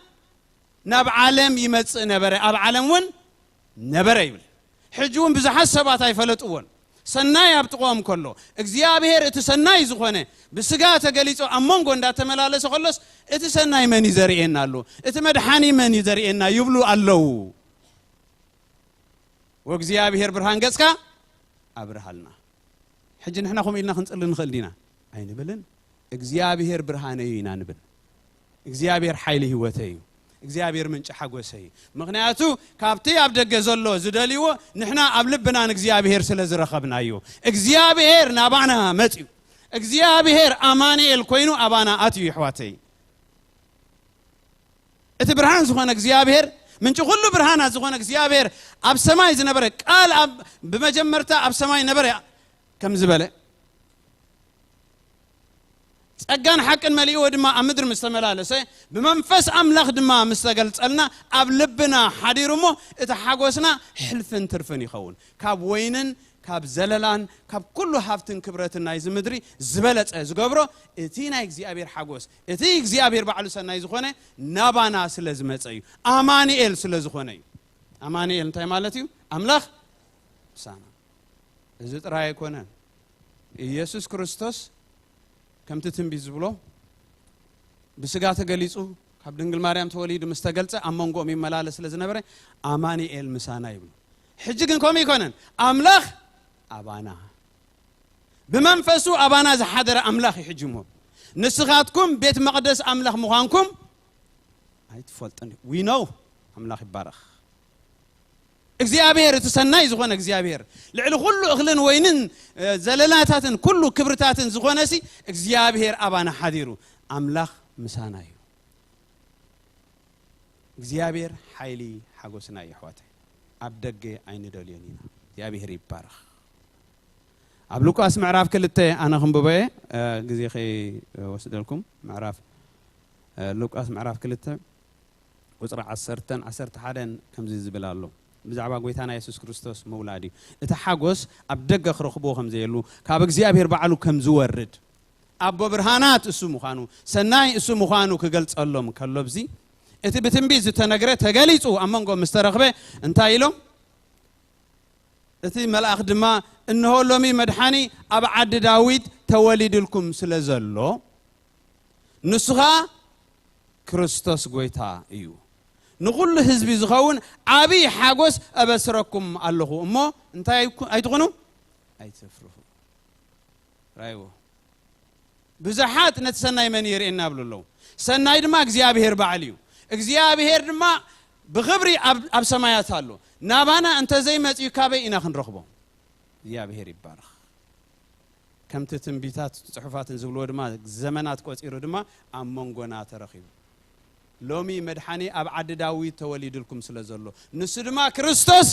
ናብ ዓለም ይመጽእ ነበረ፣ ኣብ ዓለም እውን ነበረ ይብል። ሕጂ እውን ብዙሓት ሰባት ኣይፈለጥዎን። ሰናይ ኣብ ጥቕኦም ከሎ፣ እግዚኣብሔር እቲ ሰናይ ዝኾነ ብስጋ ተገሊጹ ኣብ መንጎ እንዳተመላለሰ ከሎስ፣ እቲ ሰናይ መን እዩ ዘርእየና ኣሎ? እቲ መድሓኒ መን እዩ ዘርእየና? ይብሉ ኣለዉ። ወእግዚኣብሔር ብርሃን ገጽካ ኣብርሃልና። ሕጂ ንሕና ከምኡ ኢልና ክንጽሊ ንኽእል ዲና? ኣይንብልን። እግዚኣብሔር ብርሃነይ እዩ ኢና ንብል። እግዚኣብሔር ሓይሊ ህይወተይ እዩ። እግዚኣብሔር ምንጪ ሓጎሰይ እዩ። ምኽንያቱ ካብቲ ኣብ ደገ ዘሎ ዝደልይዎ ንሕና ኣብ ልብና ንእግዚኣብሔር ስለ ዝረኸብናዮ። እግዚኣብሔር ናባና መጽዩ። እግዚኣብሔር ኣማኑኤል ኮይኑ ኣባና ኣትዩ፣ የሕዋተይ። እቲ ብርሃን ዝኾነ እግዚኣብሔር፣ ምንጪ ኩሉ ብርሃናት ዝኾነ እግዚኣብሔር፣ ኣብ ሰማይ ዝነበረ ቃል ኣብ፣ ብመጀመርታ ኣብ ሰማይ ነበረ ከም ዝበለ፣ ጸጋን ሓቅን መሊእዎ ድማ ኣብ ምድሪ ምስ ተመላለሰ፣ ብመንፈስ ኣምላኽ ድማ ምስ ተገልጸልና፣ ኣብ ልብና ሓዲሩ እሞ፣ እቲ ሓጎስና ሕልፍን ትርፍን ይኸውን። ካብ ወይንን ካብ ዘለላን ካብ ኩሉ ሃብትን ክብረትን ናይዚ ምድሪ ዝበለጸ ዝገብሮ፣ እቲ ናይ እግዚኣብሔር ሓጎስ፣ እቲ እግዚኣብሔር ባዕሉ ሰናይ ዝኾነ ናባና ስለ ዝመጸ እዩ። ኣማኑኤል ስለ ዝኾነ እዩ። ኣማኑኤል እንታይ ማለት እዩ? ኣምላኽ ምሳና። እዚ ጥራይ ኣይኮነን። ኢየሱስ ክርስቶስ ከምቲ ትንቢት ዝብሎ ብስጋ ተገሊጹ፣ ካብ ድንግል ማርያም ተወሊዱ ምስ ተገልጸ፣ ኣብ መንጎኦም ይመላለስ ስለ ዝነበረ፣ ኣማኑኤል ምሳና ይብሉ። ሕጂ ግን ከምኡ ኣይኮነን። ኣምላኽ ኣባና። ብመንፈሱ ኣባና ዝሓደረ ኣምላኽ እዩ ሕጂ እሞ። ንስኻትኩም ቤት መቕደስ ኣምላኽ ምዃንኩም ኣይትፈልጡን። We know። ኣምላኽ ይባረኽ። እግዚኣብሔር፣ እቲ ሰናይ ዝኾነ እግዚኣብሔር፣ ልዕሊ ኩሉ እኽልን ወይንን፣ እ፣ ዘለላታትን ኩሉ ክብርታትን ዝኾነሲ እግዚኣብሔር ኣባና ሓዲሩ። ኣምላኽ ምሳና እዩ። እግዚኣብሔር ሓይሊ ሓጎስና እዩ፣ ኣሕዋተይ። ኣብ ደገ ኣይንደልዮን ኢና። እግዚኣብሔር ይባረኽ። ኣብ ሉቃስ ምዕራፍ ክልተ ኣነ ክንብቦ እየ፣ እ፣ ግዜ ከይወስደልኩም። ምዕራፍ፣ እ፣ ሉቃስ ምዕራፍ ክልተ ቁጽሪ ዓሰርተን ዓሰርተ ሓደን ከምዚ ዝብል ኣሎ። ብዛዕባ ጎይታና የሱስ ክርስቶስ ምውላድ እዩ። እቲ ሓጎስ ኣብ ደገ ክረኽብዎ ከም ዘየሉ፣ ካብ እግዚኣብሔር ባዕሉ ከም ዝወርድ፣ ኣቦ ብርሃናት እሱ ምዃኑ፣ ሰናይ እሱ ምዃኑ ክገልጸሎም ከሎ፣ ብዚ እቲ ብትንቢት ዝተነግረ ተገሊጹ ኣብ መንጎ ምስ ተረኽበ እንታይ ኢሎም? እቲ መልኣኽ ድማ፣ "እንሆ ሎሚ መድሓኒ ኣብ ዓዲ ዳዊት ተወሊድልኩም ስለ ዘሎ፣ ንሱ ኸኣ ክርስቶስ ጐይታ እዩ። ንኹሉ ህዝቢ ዝኸውን ዓብዪ ሓጎስ እበስረኩም ኣለኹ እሞ፣ እንታይ ኣይኩ-፣ ኣይትኹኑ? ኣይትፍርሁ።" ራይዎ። ብዙሓት ነቲ ሰናይ መን የርእየና ብሉ ኣለዉ። ሰናይ ድማ እግዚኣብሔር ባዕሉ እዩ። እግዚኣብሔር ድማ ብኽብሪ ኣብ፣ ኣብ ሰማያት ኣሎ። ናባና እንተ ዘይመጽኡ ካበይ ኢና ክንረኽቦ? እግዚኣብሔር ይባረኽ። ከምቲ ትንቢታት ጽሑፋትን ዝብልዎ ድማ ዘመናት ቆጺሩ ድማ ኣብ መንጎና ተረኺቡ። ሎሚ መድሓኒ ኣብ ዓዲ ዳዊት ተወሊድልኩም ስለ ዘሎ፣ ንሱ ድማ ክርስቶስ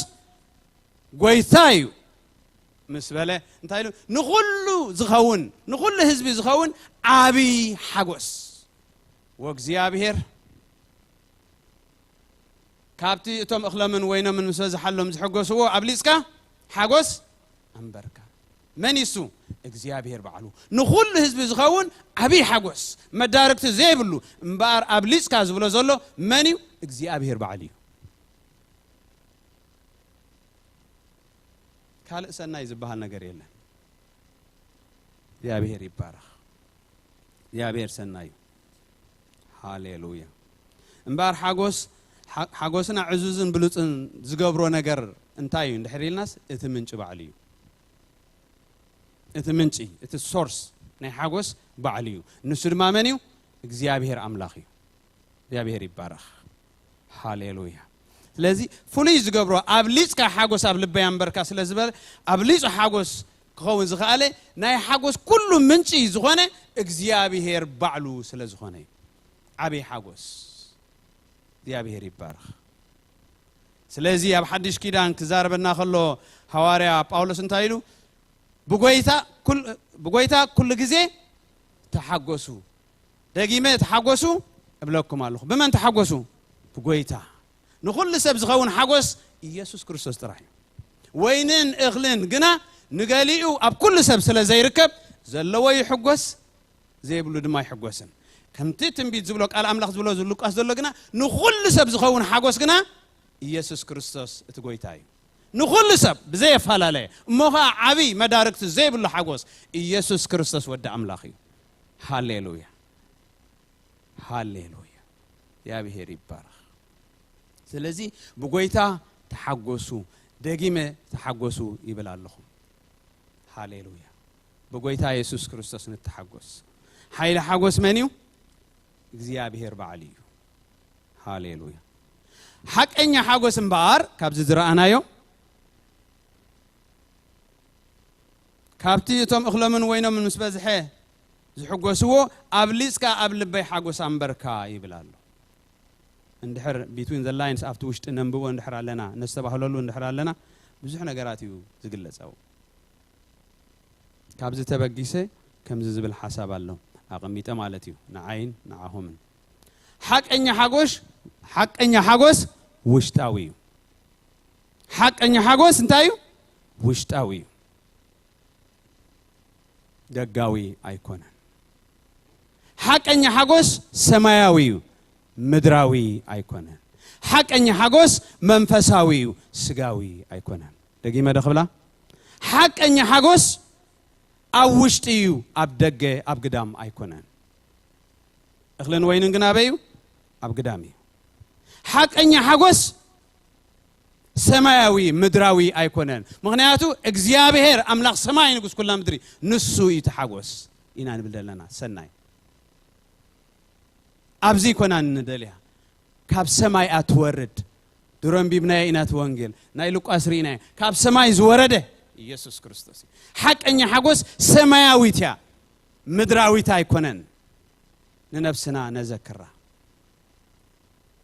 ጐይታ እዩ ምስ በለ፣ እንታይ ኢሉ? ንኹሉ ዝኸውን፣ ንኹሉ ህዝቢ ዝኸውን ዓብዪ ሓጎስ። ወእግዚኣብሔር ካብቲ እቶም እኽሎምን ወይኖምን ምስ በዝሓሎም ዝሐጎስዎ ኣብሊጽካ ሓጎስ ኣንበርካ። መን እዩ እሱ? እግዚኣብሔር ባዕሉ። ንኹሉ ህዝቢ ዝኸውን ዓብዪ ሓጎስ፣ መዳርግቲ ዘይብሉ፣ እምበኣር ኣብሊጽካ ዝብሎ ዘሎ መን እዩ? እግዚኣብሔር ባዕሉ እዩ። ካልእ ሰናይ ዝበሃል ነገር የለን። እግዚኣብሔር ይባረኽ። እግዚኣብሔር ሰናይ እዩ። ሃሌሉያ። እምበኣር ሓጎስ፣ ሓ-፣ ሓጎስና ዕዙዝን ብሉጽን ዝገብሮ ነገር እንታይ እዩ እንድሕር ኢልናስ፣ እቲ ምንጪ ባዕሉ እዩ። እቲ ምንጪ፣ እቲ ሶርስ ናይ ሓጎስ ባዕሉ እዩ። ንሱ ድማ መን እዩ? እግዚኣብሔር ኣምላኽ እዩ። እግዚኣብሔር ይባረኽ። ሃሌሉያ። ስለዚ ፍሉይ ዝገብሮ፣ ኣብሊጽካ ሓጎስ ኣብ ልበይ ኣንበርካ ስለ ዝበለ፣ ኣብሊጹ ሓጎስ ክኸውን ዝኸኣለ ናይ ሓጎስ ኩሉ ምንጪ ዝኾነ እግዚኣብሔር ባዕሉ ስለ ዝኾነ እዩ። ዓብዪ ሓጎስ። እግዚኣብሔር ይባረኽ። ስለዚ ኣብ ሓድሽ ኪዳን ክዛረበና ከሎ ሃዋርያ ጳውሎስ እንታይ ኢሉ? "ብጎይታ ኩል-፣ ብጎይታ ኩሉ ግዜ ተሓጎሱ። ደጊመ ተሓጎሱ እብለኩም ኣለኹ።" ብመን ተሓጎሱ? ብጎይታ። ንኹሉ ሰብ ዝኸውን ሓጎስ ኢየሱስ ክርስቶስ ጥራሕ እዩ። ወይንን እኽልን ግና ንገሊኡ ኣብ ኩሉ ሰብ ስለ ዘይርከብ፣ ዘለዎ ይሕጎስ፣ ዘይብሉ ድማ ይሕጎስን። ከምቲ ትንቢት ዝብሎ፣ ቃል ኣምላኽ ዝብሎ፣ ሉቃስ ዘሎ ግና ንኹሉ ሰብ ዝኸውን ሓጎስ ግና ኢየሱስ ክርስቶስ እቲ ጎይታ እዩ። ንኹሉ ሰብ ብዘየፈላለየ፣ እሞ ኸዓ ዓብዪ መዳርግቲ ዘይብሉ ሓጎስ ኢየሱስ ክርስቶስ ወዲ ኣምላኽ እዩ። ሃሌሉያ፣ ሃሌሉያ። እግዚኣብሔር ይባረኽ። ስለዚ ብጎይታ ተሓጎሱ፣ ደጊመ ተሓጎሱ ይብል ኣለኹ። ሃሌሉያ። ብጎይታ የሱስ ክርስቶስ ንተሓጎስ። ሓይሊ ሓጎስ መን እዩ? እግዚኣብሔር ባዕሉ እዩ። ሃሌሉያ። ሓቀኛ ሓጎስ እምበኣር ካብዚ ዝረኣናዮ፣ ካብቲ እቶም እኽሎምን ወይኖምን ምስ በዝሐ ዝሕጎስዎ፣ ኣብሊጽካ ኣብ ልበይ ሓጎስ ኣንበርካ ይብል ኣሎ። እንድሕር between the lines ኣብቲ ውሽጢ ነንብቦ እንድሕር ኣለና፣ ነስተባህለሉ እንድሕር ኣለና፣ ብዙሕ ነገራት እዩ ዝግለጽ ኣብኡ። ካብዚ ተበጊሰ ከምዚ ዝብል ሓሳብ ኣሎ ኣቐሚጠ ማለት እዩ፣ ንዓይን ንዓኹምን። ሓቀኛ ሓጎሽ-፣ ሓቀኛ ሓጎስ ውሽጣዊ እዩ። ሓቀኛ ሓጎስ እንታይ እዩ? ውሽጣዊ እዩ። ደጋዊ ኣይኮነን። ሓቀኛ ሓጎስ ሰማያዊ እዩ፣ ምድራዊ ኣይኮነን። ሓቀኛ ሓጎስ መንፈሳዊ እዩ፣ ስጋዊ ኣይኮነን። ደጊመ ዶ ክብላ? ሓቀኛ ሓጎስ ኣብ ውሽጢ እዩ፣ ኣብ ደገ፣ ኣብ ግዳም ኣይኮነን። እኽልን ወይንን ግን ኣበይ እዩ? ኣብ ግዳም እዩ። ሓቀኛ ሓጎስ ሰማያዊ፣ ምድራዊ ኣይኮነን። ምኽንያቱ እግዚኣብሔር ኣምላኽ ሰማይ ንጉስ ኩላ ምድሪ፣ ንሱ እዩ እቲ ሓጎስ ኢና ንብል ዘለና። ሰናይ፣ ኣብዚ ይኮና ንደልያ። ካብ ሰማይ እያ ትወርድ። ድሮ ኣንቢብናዮ ኢና እቲ ወንጌል። ናይ ሉቃስ ርኢናዮ። ካብ ሰማይ ዝወረደ ኢየሱስ ክርስቶስ እዩ። ሓቀኛ ሓጎስ ሰማያዊት እያ፣ ምድራዊት ኣይኮነን። ንነብስና ነዘክራ።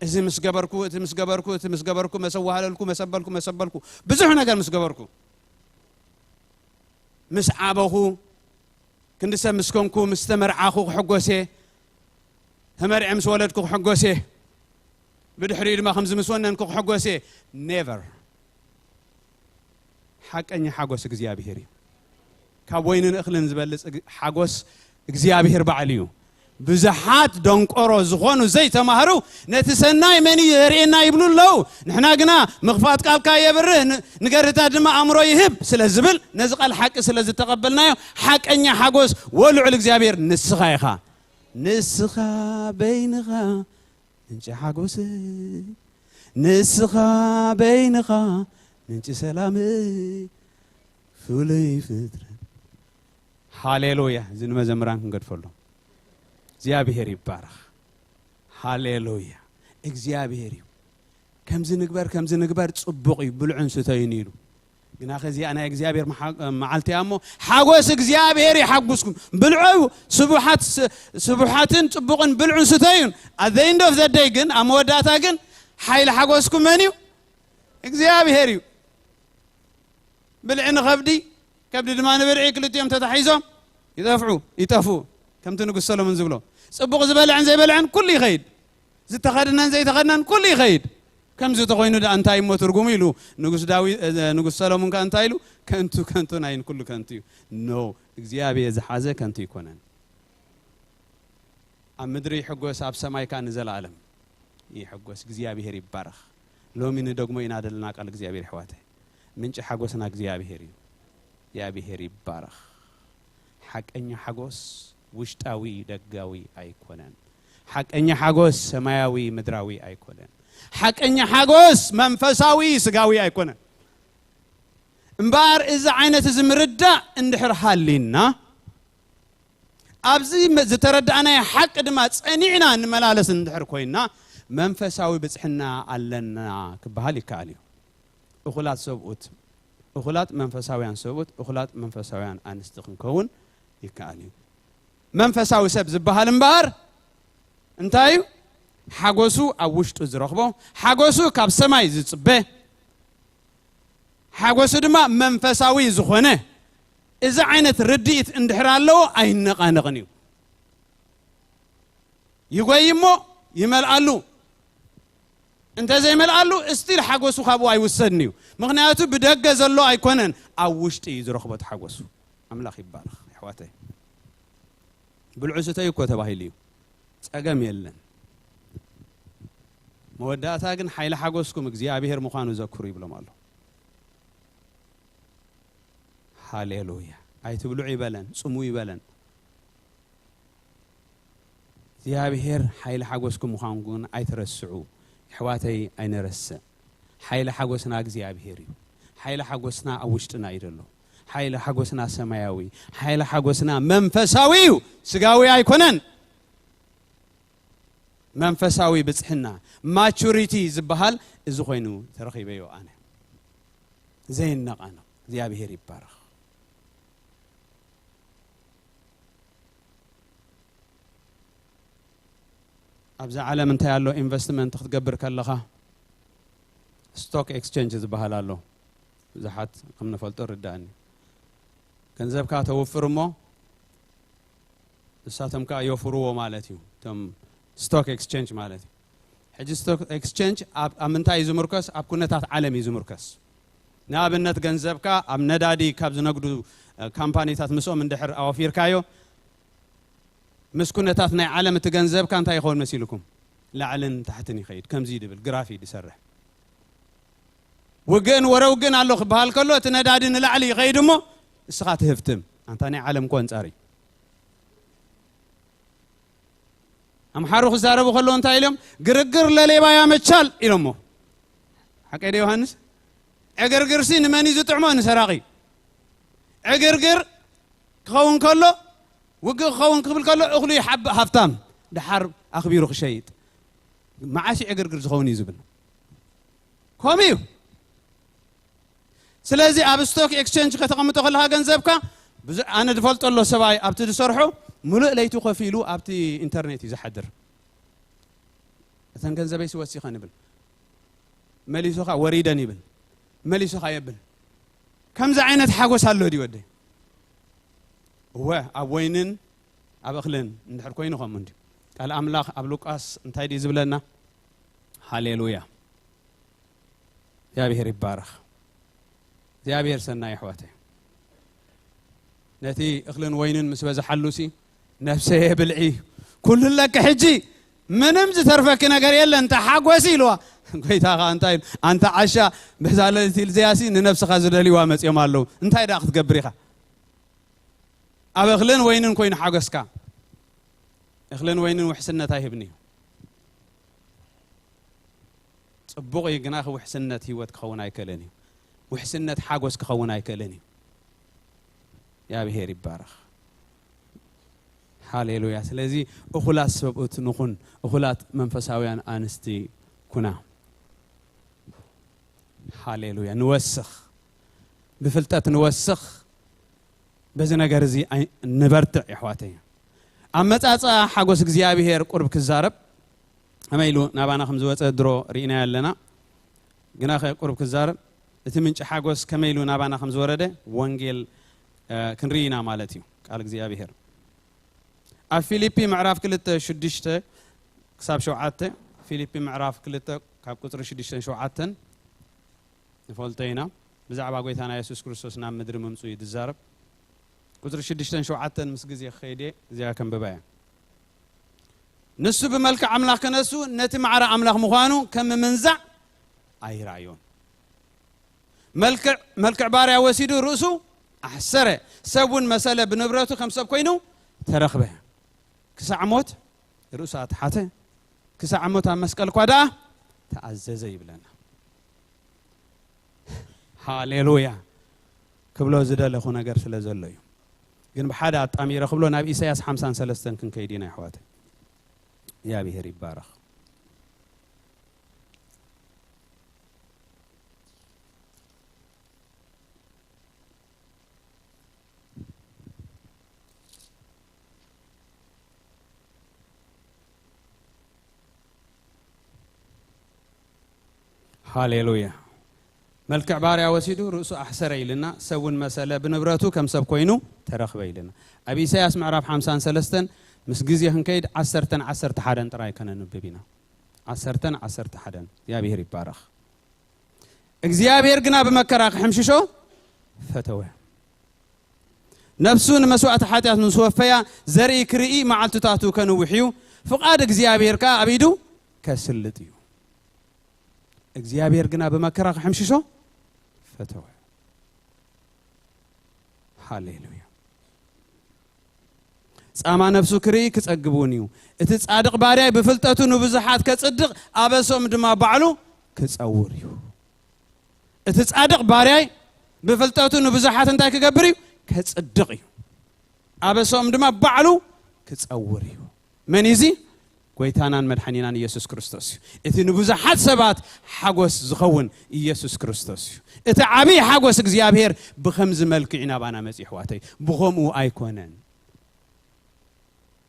እዚ ምስ ገበርኩ፣ እቲ ምስ ገበርኩ፣ እቲ ምስ ገበርኩ፣ መሰዋህለልኩ፣ መሰበልኩ፣ መሰበልኩ፣ ብዙሕ ነገር ምስ ገበርኩ፣ ምስ ዓበኹ፣ ክንዲ ሰብ ምስ ኮንኩ፣ ምስ ተመርዓኹ ክሕጎስ እየ፣ ተመርዐ ምስ ወለድኩ ክሕጎስ እየ፣ ብድሕሪኡ ድማ ከምዚ ምስ ወነንኩ ክሕጎስ እየ። ኔቨር። ሓቀኛ ሓጎስ እግዚኣብሔር እዩ። ካብ ወይንን እኽልን ዝበልጽ እግ-፣ ሓጎስ እግዚኣብሔር ባዕሉ እዩ። ብዙሓት ደንቆሮ ዝኾኑ ዘይተማህሩ ነቲ ሰናይ መን እዩ የርእየና ይብሉ ኣለዉ። ንሕና ግና ምኽፋት ቃልካ የብርህ፣ ን-፣ ንገርህታት ድማ ኣእምሮ ይህብ ስለ ዝብል፣ ነዚ ቃል ሓቂ ስለ ዝተቐበልናዮ፣ ሓቀኛ ሓጎስ ወልዑል እግዚኣብሔር ንስኻ ኢኻ። ንስኻ በይንኻ ምንጪ ሓጎሰይ፣ ንስኻ በይንኻ ምንጪ ሰላመይ፣ ፍሉይ ፍጥረት። ሃሌሉያ። እዚ ንመዘምራን ክንገድፈሎም። እግዚኣብሔር ይባረኽ። ሃሌሉያ። እግዚኣብሔር እዩ። ከምዚ ንግበር፣ ከምዚ ንግበር፣ ጽቡቕ እዩ፣ ብልዑን ስተዩን ኢሉ። ግናኸ እዚኣ ናይ እግዚኣብሔር መሓ-፣ መዓልቲ እያ እሞ፣ ሓጎስ እግዚኣብሔር ይሓጉስኩም። ብልዑ ስቡሓት ስ-፣ ስቡሓትን ጽቡቕን ብልዑን ስተዩን። At the end of the day ግን፣ ኣብ መወዳእታ ግን፣ ሓይሊ ሓጎስኩም መን እዩ? እግዚኣብሔር እዩ። ብልዒ ንኸብዲ፣ ከብዲ ድማ ንብልዒ ክልቲኦም ተታሒዞም ይጠፍዑ፣ ይጠፍኡ። ከምቲ ንጉስ ሰሎሞን ዝብሎ፣ ጽቡቕ ዝበልዐን ዘይበልዐን ኩሉ ይኸይድ። ዝተኸድነን ዘይተኸድነን ኩሉ ይኸይድ። ከምዚ ተኾይኑ ደኣ እንታይ እሞ ትርጉሙ ኢሉ ንጉስ ዳዊ-፣ እ፣ ንጉስ ሰሎሞን ከኣ እንታይ ኢሉ? ከንቱ ከንቱ ናይን ኩሉ ከንቱ እዩ። ኖ፣ እግዚኣብሔር ዝሓዘ ከንቱ ኣይኮነን። ኣብ ምድሪ ይሕጎስ፣ ኣብ ሰማይ ከኣ ንዘለኣለም ይሕጎስ። እግዚኣብሔር ይባረኽ። ሎሚ ንደግሞ ኢና ዘለና ቃል እግዚኣብሔር፣ ኣሕዋተይ። ምንጪ ሓጎስና እግዚኣብሔር እዩ። እግዚኣብሔር ይባረኽ። ሓቀኛ ሓጎስ ውሽጣዊ ደጋዊ ኣይኮነን። ሓቀኛ ሓጎስ ሰማያዊ ምድራዊ ኣይኮነን። ሓቀኛ ሓጎስ መንፈሳዊ ስጋዊ ኣይኮነን። እምበኣር እዚ ዓይነት እዚ ምርዳእ እንድሕር ሃሊና፣ ኣብዚ መ-፣ ዝተረዳእናዮ ሓቂ ድማ ጸኒዕና እንመላለስ እንድሕር ኮይንና፣ መንፈሳዊ ብጽሕና ኣለና ክበሃል ይከኣል እዩ። እኹላት ሰብኡት፣ እኹላት መንፈሳውያን ሰብኡት፣ እኹላት መንፈሳውያን ኣንስቲ ክንከውን ይከኣል እዩ። መንፈሳዊ ሰብ ዝበሃል እምበኣር እንታይ እዩ? ሓጎሱ ኣብ ውሽጡ ዝረኽቦ፣ ሓጎሱ ካብ ሰማይ ዝጽበ፣ ሓጎሱ ድማ መንፈሳዊ ዝኾነ፣ እዚ ዓይነት ርድኢት እንድሕር ኣለዎ ኣይነቓነቕን እዩ። ይጎይ እሞ ይመልኣሉ። እንተ ዘይመልኣሉ፣ እስቲል ሓጎሱ ካብኡ ኣይውሰድን እዩ። ምኽንያቱ ብደገ ዘሎ ኣይኮነን፣ ኣብ ውሽጢ እዩ ዝረኽቦ እቲ ሓጎሱ። ኣምላኽ ይባረኽ። ኣሕዋተይ፣ ብልዑ ስተዩ እኮ ተባሂሉ እዩ። ጸገም የለን። መወዳእታ ግን ሓይሊ ሓጎስኩም እግዚኣብሔር ምዃኑ ዘክሩ ይብሎም ኣሎ። ሃሌሉያ። ኣይትብልዑ ይበለን፣ ጽሙ ይበለን። እግዚኣብሔር ሓይሊ ሓጎስኩም ምዃኑ ግን ኣይትረስዑ። ኣሕዋተይ ኣይነረስዕ። ሓይሊ ሓጎስና እግዚኣብሔር እዩ። ሓይሊ ሓጎስና ኣብ ውሽጥና እዩ ዘሎ። ሓይሊ ሓጎስና ሰማያዊ፣ ሓይሊ ሓጎስና መንፈሳዊ እዩ፣ ስጋዊ ኣይኮነን። መንፈሳዊ ብጽሕና፣ ማቹሪቲ ዝበሃል እዚ ኮይኑ ተረኺበዮ ኣነ። ዘይነቓነቕ። እግዚኣብሔር ይባረኽ። ኣብዛ ዓለም እንታይ ኣሎ? ኢንቨስትመንት ክትገብር ከለኻ ስቶክ ኤክስቼንጅ ዝበሃል ኣሎ። ብዙሓት ከም ንፈልጦ ርዳእኒ። ገንዘብካ ተውፍር እሞ ንሳቶም ከኣ የፍርዎ ማለት እዩ። እቶም ስቶክ ኤክስቼንጅ ማለት እዩ። ሕጂ ስቶክ ኤክስቼንጅ ኣብ፣ ኣብ ምንታይ እዩ ዝምርከስ? ኣብ ኩነታት ዓለም እዩ ዝምርከስ። ንኣብነት ገንዘብካ ኣብ ነዳዲ ካብ ዝነግዱ፣ እ፣ ካምፓኒታት ምስኦም እንድሕር ኣወፊርካዮ፣ ምስ ኩነታት ናይ ዓለም እቲ ገንዘብካ እንታይ ይኸውን መሲልኩም? ላዕልን ታሕትን ይኸይድ። ከምዚ ድብል ግራፍ እዩ ዝሰርሕ። ውግእን ወረ ውግእን ኣሎ ክበሃል ከሎ እቲ ነዳዲ ንላዕሊ ይኸይድ እሞ እስኻ ትህፍትም። ኣንታ ናይ ዓለም እኮ ኣንጻር እዩ። ኣምሓሩ ክዛረቡ ከለዉ እንታይ ኢሎም? ግርግር ለሌባ ያመቻል ኢሎሞ። ሓቀይ ዶ ዮሃንስ? ዕግርግርሲ ንመን እዩ ዝጥዕሞ? ንሰራቒ። ዕግርግር ክኸውን ከሎ፣ ውግእ ክኸውን ክብል ከሎ እኽሉ ይሓብእ ሃብታም፣ ደሓር ኣኽቢሩ ክሸይጥ። መዓስ እዩ ዕግርግር ዝኸውን እዩ ዝብል። ከምኡ እዩ። ስለዚ ኣብ ስቶክ ኤክስቼንጅ ከተቐምጦ ከለኻ ገንዘብካ፣ ብዙ-፣ ኣነ ዝፈልጦ ኣሎ ሰብኣይ ኣብቲ ዝሰርሖ፣ ሙሉእ ለይቲ ኮፍ ኢሉ ኣብቲ ኢንተርኔት እዩ ዝሓድር። እተን ገንዘበይሲ ወሲኸን ይብል። መሊሱ ኸኣ ወሪደን ይብል። መሊሱ ኸኣ የብል። ከምዚ ዓይነት ሓጎስ ኣሎ ድዩ ወደይ? እወ፣ ኣብ ወይንን ኣብ እኽልን እንድሕር ኮይኑ ከምኡ እንድዩ። ቃል ኣምላኽ ኣብ ሉቃስ እንታይ ድዩ ዝብለና? ሃሌሉያ። እግዚኣብሔር ይባረኽ። እግዚኣብሔር ሰናይ ኣሕዋተይ። ነቲ እኽልን ወይንን ምስ በዝሓሉሲ፣ "ነፍሰየ ብልዒ፣ ኩሉ ኣለኪ ሕጂ፣ ምንም ዝተርፈኪ ነገር የለን፣ ተሓጎሲ" ኢልዋ። ጎይታ ኸኣ እንታይ ኢሉ? "ኣንታ ዓሻ፣ በዛ ሌሊት እዚኣሲ ንነፍስኻ ዝደልይዋ መጺኦም ኣለዉ። እንታይ ደኣ ክትገብር ኢኻ?" ኣብ እኽልን ወይንን ኮይኑ ሓጎስካ። እኽልን ወይንን ውሕስነት ኣይህብን እዩ። ጽቡቕ እዩ፣ ግና ውሕስነት ህይወት ክኸውን ኣይክእልን እዩ። ውሕስነት ሓጎስ ክኸውን ኣይክእልን እዩ። እግዚኣብሔር ይባረኽ። ሃሌሉያ። ስለዚ እኹላት ሰብኡት ንኹን፣ እኹላት መንፈሳውያን ኣንስቲ ኩና። ሃሌሉያ። ንወስኽ፣ ብፍልጠት ንወስኽ። በዚ ነገር እዚ ኣይ-፣ ንበርትዕ የሕዋተይ። ኣመጻጽኣ ሓጎስ እግዚኣብሔር ቁርብ ክዛረብ ከመይ ኢሉ ናባና ከም ዝወጸ ድሮ ርኢናዮ ኣለና። ግናኸ ቁርብ ክዛረብ፣ እቲ ምንጪ ሓጎስ ከመይ ኢሉ ናባና ከም ዝወረደ ወንጌል፣ እ፣ ክንርኢ ኢና ማለት እዩ። ቃል እግዚኣብሔር ኣብ ፊልፒ ምዕራፍ ክልተ ሽዱሽተ ክሳብ ሸውዓተ፣ ፊልፒ ምዕራፍ ክልተ ካብ ቁጽሪ ሽዱሽተን ሸውዓተን ንፈልጦ ኢና። ብዛዕባ ጎይታና የሱስ ክርስቶስ ናብ ምድሪ ምምጽኡ እዩ ዝዛረብ። ቁጽሪ ሽዱሽተን ሸውዓተን ምስ ግዜ ክኸይድ እየ፣ እዚኣ ከንብባ እየ። ንሱ ብመልክዕ ኣምላኽ ክነሱ ነቲ ማዕረ ኣምላኽ ምዃኑ ከም ምምንዛዕ ኣይረኣዮን። መልክዕ፣ መልክዕ ባርያ ወሲዱ ርእሱ ኣሕሰረ፣ ሰብ እውን መሰለ፣ ብንብረቱ ከም ሰብ ኮይኑ ተረኽበ። ክሳዕ ሞት ርእሱ ኣትሓተ፣ ክሳዕ ሞት ኣብ መስቀል እኳ ደኣ ተኣዘዘ ይብለና። ሃሌሉያ። ክብሎ ዝደለኹ ነገር ስለ ዘሎ እዩ። ግን ብሓደ ኣጣሚረ ክብሎ ናብ ኢሳያስ ሓምሳን ሰለስተን ክንከይድ ኢና፣ ኣሕዋተይ። እግዚኣብሔር ይባረኽ። ሃሌሉያ። መልክዕ ባርያ ወሲዱ ርእሱ ኣሕሰረ ኢልና፣ ሰብውን መሰለ፣ ብንብረቱ ከም ሰብ ኮይኑ ተረኽበ ኢልና። ኣብ ኢሳያስ ምዕራፍ ሓምሳን ሰለስተን ምስ ግዜ ክንከይድ ዓሰርተን ዓሰርተ ሓደን ጥራይ ከነንብብ ኢና። ዓሰርተን ዓሰርተ ሓደን። እግዚኣብሔር ይባረኽ። እግዚኣብሔር ግና ብመከራ ክሕምሽሾ ፈተወ። ነፍሱ ንመስዋእቲ ሓጢኣት ምስ ወፈያ ዘርኢ ክርኢ መዓልትታቱ ከንውሕ እዩ። ፍቓድ እግዚኣብሔር ከኣ ኣብ ኢዱ ከስልጥ እዩ። እግዚኣብሔር ግና ብመከራ ክሕምሽሾ ፈተወ። ሃሌሉያ። ጻማ ነፍሱ ክርኢ ክጸግብ እውን እዩ። እቲ ጻድቕ ባርያይ ብፍልጠቱ ንብዙሓት ከጽድቕ፣ ኣበሶም ድማ ባዕሉ ክጸውር እዩ። እቲ ጻድቕ ባርያይ ብፍልጠቱ ንብዙሓት እንታይ ክገብር እዩ? ከጽድቕ እዩ። ኣበሶም ድማ ባዕሉ ክጸውር እዩ። መን እዩ እዚ? ጎይታናን መድሓኒናን ኢየሱስ ክርስቶስ እዩ። እቲ ንብዙሓት ሰባት ሓጎስ ዝኸውን ኢየሱስ ክርስቶስ እዩ። እቲ ዓብዪ ሓጎስ እግዚኣብሔር ብኸምዚ መልክዕ እዩ ናባና መጺኡ፣ ኣሕዋተይ። ብኸምኡ ኣይኮነን።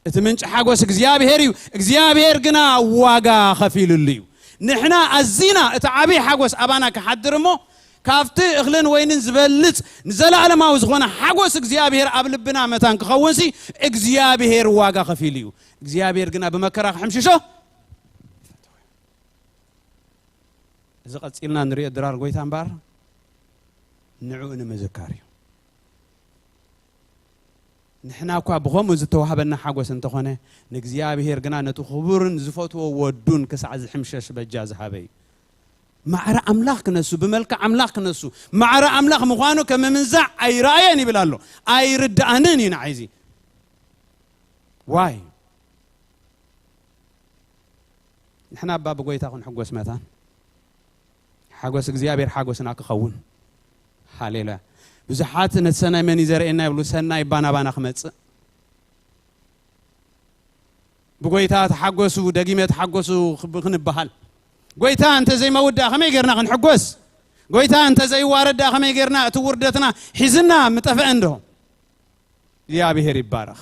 እቲ ምንጪ ሓጎስ እግዚኣብሔር እዩ። እግዚኣብሔር ግና ዋጋ ኸፊሉሉ እዩ። ንሕና ኣዚና እቲ ዓብዪ ሓጎስ ኣባና ክሓድር እሞ፣ ካብቲ እኽልን ወይንን ዝበልጽ ንዘለኣለማዊ ዝኾነ ሓጎስ እግዚኣብሔር ኣብ ልብና መታን ክኸውንሲ፣ እግዚኣብሔር ዋጋ ኸፊሉ እዩ። እግዚኣብሔር ግና ብመከራ ክሕምሽሾ። እዚ ቀጺልና ንሪኦ ድራር ጎይታ እምበኣር ንዕኡ ንምዝካር እዩ። ንሕና እኳ ብኸምኡ ዝተዋህበና ሓጎስ እንተኾነ፣ ንእግዚኣብሔር ግና ነቲ ክቡርን ዝፈትዎ ወዱን ክሳዕ ዝሕምሸሽ በጃ ዝሃበ እዩ። ማዕረ ኣምላኽ ክነሱ፣ ብመልክዕ ኣምላኽ ክነሱ፣ ማዕረ ኣምላኽ ምዃኑ ከም ምምንዛዕ ኣይረኣየን ይብል ኣሎ። ኣይርድኣንን እዩ ንዓይ እዚ። ዋይ? ንሕና እባ ብጎይታ ክንሕጎስ መታን። ሓጎስ እግዚኣብሔር ሓጎስና ክኸውን። ሃሌሉያ። ብዙሓት ነቲ ሰናይ መን እዩ ዘርእየና ይብሉ፣ ሰናይ እባ ናባና ክመጽእ። ብጎይታ ተሓጎሱ፣ ደጊመ ተሓጎሱ ክብ-፣ ክንበሃል። ጎይታ እንተ ዘይመውት ደኣ ከመይ ጌርና ክንሕጎስ? ጎይታ እንተ ዘይዋረድ ደኣ ከመይ ጌርና እቲ ውርደትና ሒዝና ምጠፍአ እንዶ? እግዚኣብሔር ይባረኽ።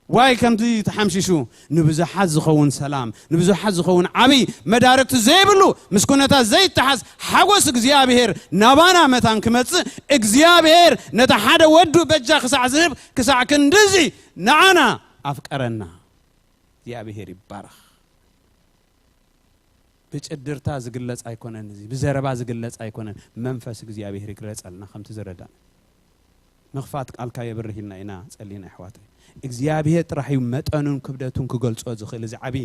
ዋይ ከምዚ ተሓምሺሹ ንብዙሓት ዝኸውን ሰላም፣ ንብዙሓት ዝኸውን ዓብዪ መዳርግቲ ዘይብሉ፣ ምስ ኩነታት ዘይተሓዝ ሓጎስ እግዚኣብሔር ናባና መታን ክመጽእ፣ እግዚኣብሔር ነቲ ሓደ ወዱ በጃ ክሳዕ ዝህብ፣ ክሳዕ ክንድዚ ንዓና ኣፍቀረና። እግዚኣብሔር ይባረኽ። ብጭድርታ ዝግለጽ ኣይኮነን፣ እዚ ብዘረባ ዝግለጽ ኣይኮነን። መንፈስ እግዚኣብሔር ይግለጸልና ከምቲ ዝረዳን። ምኽፋት ቃልካ የብርህ ኢልና ኢና ጸሊና፣ ኣሕዋተይ። እግዚኣብሔር ጥራሕ እዩ መጠኑን ክብደቱን ክገልጾ ዝኽእል። እዚ ዓቢ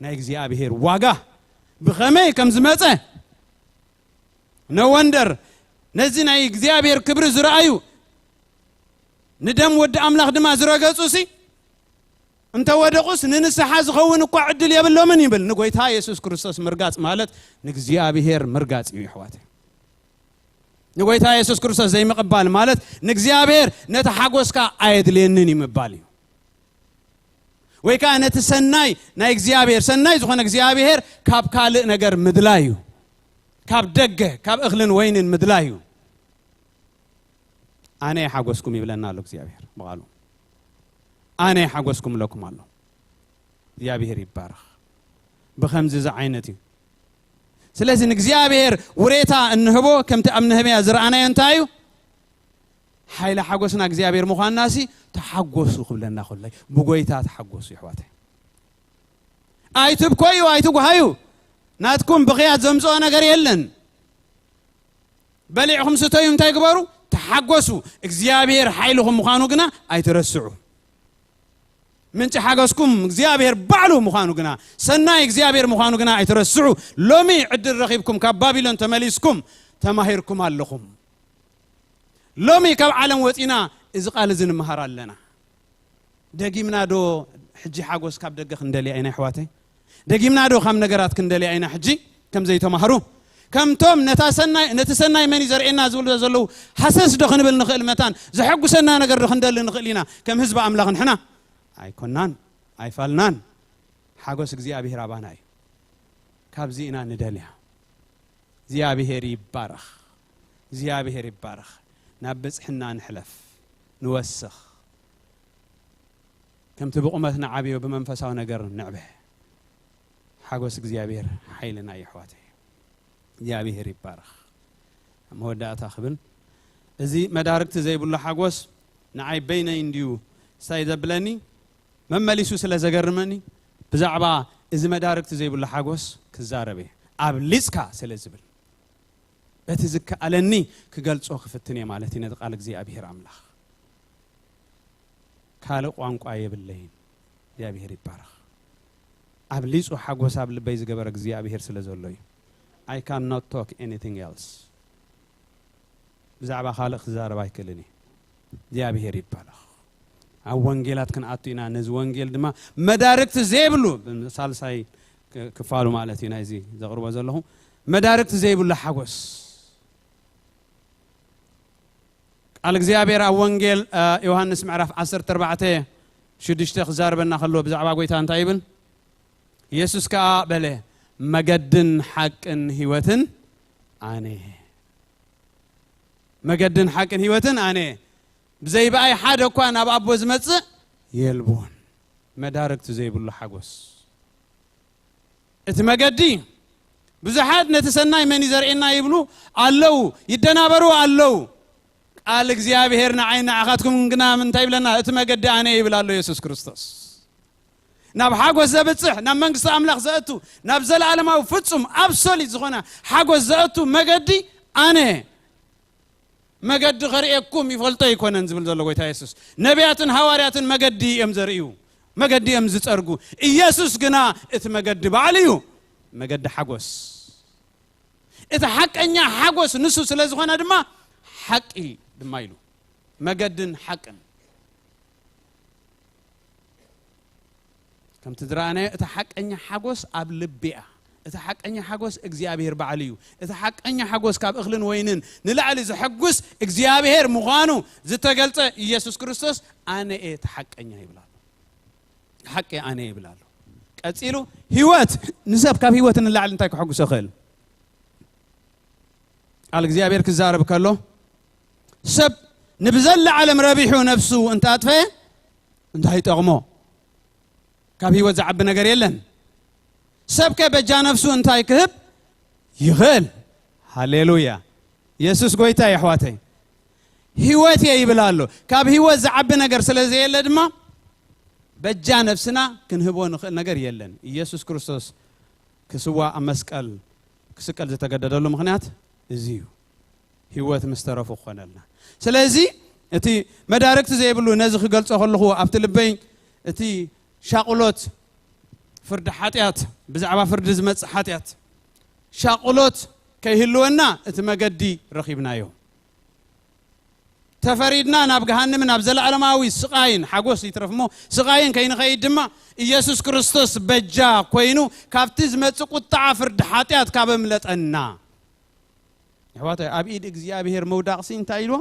ናይ እግዚኣብሔር ዋጋ ብኸመይ ከም ዝመጸ፣ no wonder ነዚ ናይ እግዚኣብሔር ክብሪ ዝረኣዩ፣ ንደም ወዲ ኣምላኽ ድማ ዝረገጹ ሲ፣ እንተ ወደቑስ ንንስሓ ዝኸውን እኳ ዕድል የብሎምን ይብል። ንጎይታ የሱስ ክርስቶስ ምርጋጽ ማለት ንእግዚኣብሔር ምርጋጽ እዩ፣ ኣሕዋተይ። ንጎይታ የሱስ ክርስቶስ ዘይምቕባል ማለት ንእግዚኣብሔር ነቲ ሓጎስካ ኣየድልየንን እዩ ምባል እዩ። ወይ ከኣ ነቲ ሰናይ ናይ እግዚኣብሔር፣ ሰናይ ዝኾነ እግዚኣብሔር ካብ ካልእ ነገር ምድላይ እዩ። ካብ ደገ፣ ካብ እኽልን ወይንን ምድላይ እዩ። ኣነ የሓጎስኩም ይብለና ኣሎ እግዚኣብሔር ብቓሉ። ኣነ የሓጎስኩም እለኩም ኣሎ። እግዚኣብሔር ይባረኽ። ብኸምዚ ዝዓይነት እዩ። ስለዚ ንእግዚኣብሔር ውሬታ እንህቦ ከምቲ ኣብ ነህምያ ዝረኣናዮ እንታይ እዩ? ሓይሊ ሓጎስና እግዚኣብሔር ምዃንና ሲ ተሓጎሱ ክብለና ከሎ እዩ። ብጎይታ ተሓጎሱ የሕዋተይ። ኣይትብኮዩ፣ ኣይትጉሃዩ። ናትኩም ብኽያት ዘምጽኦ ነገር የለን። በሊዕኹም ስተዩ እንታይ ግበሩ? ተሓጎሱ። እግዚኣብሔር ሓይልኹም ምዃኑ ግና ኣይትረስዑ። ምንጪ ሓገዝኩም እግዚኣብሔር ባዕሉ ምዃኑ ግና፣ ሰናይ እግዚኣብሔር ምዃኑ ግና ኣይትረስዑ። ሎሚ ዕድል ረኺብኩም ካብ ባቢሎን ተመሊስኩም ተማሂርኩም ኣለኹም። ሎሚ ካብ ዓለም ወጺና እዚ ቃል እዚ ንምሃር ኣለና። ደጊምና ዶ ሕጂ ሓጎስ ካብ ደገ ክንደልያ ኢና ኣሕዋተይ? ደጊምና ዶ ካብ ነገራት ክንደልያ ኢና ሕጂ ከም ዘይተማህሩ? ከምቶም ነታ ሰናይ፣ ነቲ ሰናይ መን እዩ ዘርእየና ዝብሉ ዘለዉ ሃሰስ ዶ ክንብል ንኽእል? መታን ዘሐጉሰና ነገር ዶ ክንደሊ ንኽእል ኢና? ከም ህዝቢ ኣምላኽ ንሕና ኣይኮናን፣ ኣይፋልናን። ሓጎስ እግዚኣብሔር ኣባና እዩ። ካብዚ ኢና ንደልያ። እግዚኣብሔር ይባረኽ። እግዚኣብሔር ይባረኽ። ናብ ብጽሕና ንሕለፍ፣ ንወስኽ። ከምቲ ብቑመት ንዓብዮ ብመንፈሳዊ ነገር ንዕበ። ሓጎስ እግዚኣብሔር ሓይልና እዩ ኣሕዋተይ። እግዚኣብሔር ይባረኽ። ኣብ መወዳእታ ክብል፣ እዚ መዳርግቲ ዘይብሉ ሓጎስ ንዓይ በይነይ እንድዩ ስታይ ዘብለኒ፣ መመሊሱ ስለ ዘገርመኒ፣ ብዛዕባ እዚ መዳርግቲ ዘይብሉ ሓጎስ ክዛረብ እየ። ኣብሊጽካ ስለ ዝብል፣ በቲ ዝከኣለኒ ክገልጾ ክፍትን እየ ማለት እዩ ነቲ ቃል እግዚኣብሔር ኣምላኽ። ካልእ ቋንቋ የብለይን። እግዚኣብሔር ይባረኽ። ኣብሊጹ ሓጎስ ኣብ ልበይ ዝገበረ እግዚኣብሔር ስለ ዘሎ እዩ። I cannot talk anything else። ብዛዕባ ካልእ ክዛረብ ኣይክእልን እየ። እግዚኣብሔር ይባረኽ። ኣብ ወንጌላት ክንኣቱ ኢና። ነዚ ወንጌል ድማ መዳርግቲ ዘይብሉ፣ ሳልሳይ ክ-፣ ክፋሉ ማለት እዩ ናይዚ ዘቕርቦ ዘለኹ፣ መዳርግቲ ዘይብሉ ሓጎስ። ቃል እግዚኣብሔር ኣብ ወንጌል፣ እ፣ ዮሃንስ ምዕራፍ ዓሰርተ ኣርባዕተ ሽዱሽተ ክዛረበና ከሎ ብዛዕባ ጎይታ እንታይ ይብል? ኢየሱስ ከኣ በለ፣ "መገድን ሓቅን ህይወትን ኣነ እየ። መገድን ሓቅን ህይወትን ኣነ እየ። ብዘይ ብኣይ ሓደ እኳ ናብ ኣቦ ዝመጽእ የልቦን።" መዳርግቲ ዘይብሉ ሓጎስ። እቲ መገዲ፣ ብዙሓት ነቲ ሰናይ መን እዩ ዘርእየና ይብሉ ኣለዉ፣ ይደናበሩ ኣለዉ። ቃል እግዚኣብሔር ንዓይ ንዓኻትኩም ግና እንታይ ይብለና? እቲ መገዲ ኣነ ይብል ኣሎ የሱስ ክርስቶስ። ናብ ሓጎስ ዘብጽሕ፣ ናብ መንግስቲ ኣምላኽ ዘእቱ፣ ናብ ዘለኣለማዊ ፍጹም ኣብሶሊት ዝኾነ ሓጎስ ዘእቱ መገዲ ኣነ። መገዲ ከርእየኩም ይፈልጦ ኣይኮነን ዝብል ዘሎ ጎይታ የሱስ። ነቢያትን ሃዋርያትን መገዲ እዮም ዘርእዩ፣ መገዲ እዮም ዝጸርጉ። ኢየሱስ ግና እቲ መገዲ ባዕሉ እዩ፣ መገዲ ሓጎስ። እቲ ሓቀኛ ሓጎስ ንሱ ስለ ዝኾነ ድማ ሓቂ ድማ ኢሉ፣ መገድን ሓቅን። ከምቲ ዝረኣናዮ፣ እቲ ሓቀኛ ሓጎስ ኣብ ልቢ እያ። እቲ ሓቀኛ ሓጎስ እግዚኣብሔር ባዕሉ እዩ። እቲ ሓቀኛ ሓጎስ ካብ እኽልን ወይንን ንላዕሊ ዘሐጉስ እግዚኣብሔር ምዃኑ ዝተገልጸ ኢየሱስ ክርስቶስ፣ "ኣነ እየ እቲ ሓቀኛ" ይብል ኣሎ። ሓቂ ኣነ ይብል ኣሎ። ቀጺሉ፣ ህይወት፣ ንሰብ ካብ ህይወት ንላዕሊ እንታይ ከሐጉሶ ይኽእል? ቃል እግዚኣብሔር ክዛረብ ከሎ፣ ሰብ ንብዘላ ዓለም ረቢሑ ነፍሱ እንተኣጥፈ እንታይ ይጠቕሞ? ካብ ህይወት ዝዓቢ ነገር የለን። ሰብከ በጃ ነፍሱ እንታይ ክህብ ይኽእል? ሃሌሉያ! የሱስ ጎይታ እዩ፣ ኣሕዋተይ። ህይወት እየ ይብል ኣሎ። ካብ ህይወት ዝዓቢ ነገር ስለ ዘየለ ድማ፣ በጃ ነፍስና ክንህቦ ንኽእል ነገር የለን። ኢየሱስ ክርስቶስ ክስዋእ ኣብ መስቀል ክስቀል ዝተገደደሉ ምኽንያት እዚ እዩ። ህይወት ምስ ተረፉ ክኾነልና። ስለዚ እቲ መዳርግቲ ዘይብሉ ነዚ ክገልጾ ከለኹ ኣብቲ ልበይ እቲ ሻቕሎት ፍርዲ ሓጢኣት፣ ብዛዕባ ፍርዲ ዝመጽእ ሓጢኣት ሻቕሎት ከይህልወና እቲ መገዲ ረኺብናዮ። ተፈሪድና ናብ ገሃንምን ናብ ዘለኣለማዊ ስቓይን፣ ሓጎስ ይትረፍ እሞ፣ ስቓይን ከይንኸይድ ድማ ኢየሱስ ክርስቶስ በጃ ኮይኑ ካብቲ ዝመጽእ ቁጥዓ ፍርዲ ሓጢኣት ካብ ኣምለጠና። ኣሕዋተይ፣ ኣብ ኢድ እግዚኣብሔር ምውዳቕሲ እንታይ ኢልዎ?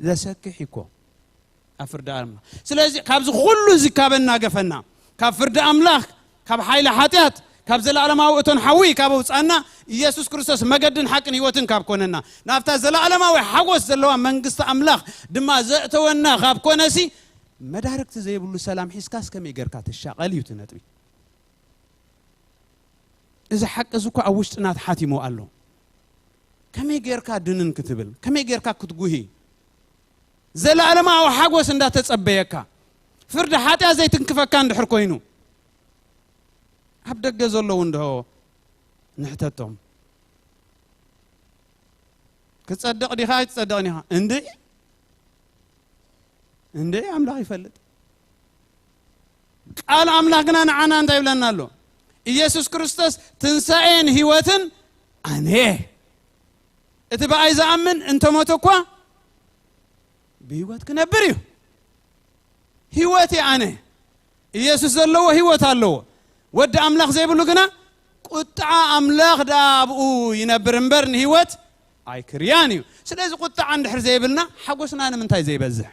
ዘሰክሕ እኮ ኣብ ፍርዲ ኣምላኽ። ስለዚ ካብዚ ኩሉ እዚ ካብ ኣናገፈና፣ ካብ ፍርዲ ኣምላኽ፣ ካብ ሓይሊ ሓጢኣት፣ ካብ ዘለኣለማዊ እቶን ሓዊ ካብ ኣውጻና፣ ኢየሱስ ክርስቶስ መገድን ሓቅን ህይወትን ካብ ኮነና፣ ናብታ ዘለኣለማዊ ሓጎስ ዘለዋ መንግስቲ ኣምላኽ ድማ ዘእተወና ካብ ኮነሲ፣ መዳርግቲ ዘይብሉ ሰላም ሒዝካስ ከመይ ጌርካ ትሻቐል እዩ እቲ ነጥቢ። እዚ ሓቂ እዚ እኮ ኣብ ውሽጥና ተሓቲሙ ኣሎ። ከመይ ጌርካ ድንን ክትብል፣ ከመይ ጌርካ ክትጉሂ፣ ዘለኣለማዊ ሓጎስ እንዳተጸበየካ፣ ፍርዲ ሓጢኣት ዘይትንክፈካ እንድሕር ኮይኑ፣ ኣብ ደገ ዘለዉ እንድሆ ንሕተቶም። ክጸድቕ ዲኻ ኣይትጸድቕን ኢኻ? እንድዒ፣ እንድዒ ኣምላኽ ይፈልጥ። ቃል ኣምላኽ ግና ንዓና እንታይ ይብለና ኣሎ? ኢየሱስ ክርስቶስ ትንሳኤን ህይወትን ኣነ እየ። እቲ ብኣይ ዝኣምን እንተሞተ እኳ ብህይወት ክነብር እዩ። ህይወት እየ ኣነ። ኢየሱስ ዘለዎ ህይወት ኣለዎ። ወዲ ኣምላኽ ዘይብሉ ግና ቁጥዓ ኣምላኽ ደኣ ኣብኡ ይነብር እምበር ንህይወት ኣይክርያን እዩ። ስለዚ ቁጥዓ እንድሕር ዘይብልና ሓጎስና ንምንታይ ዘይበዝሕ?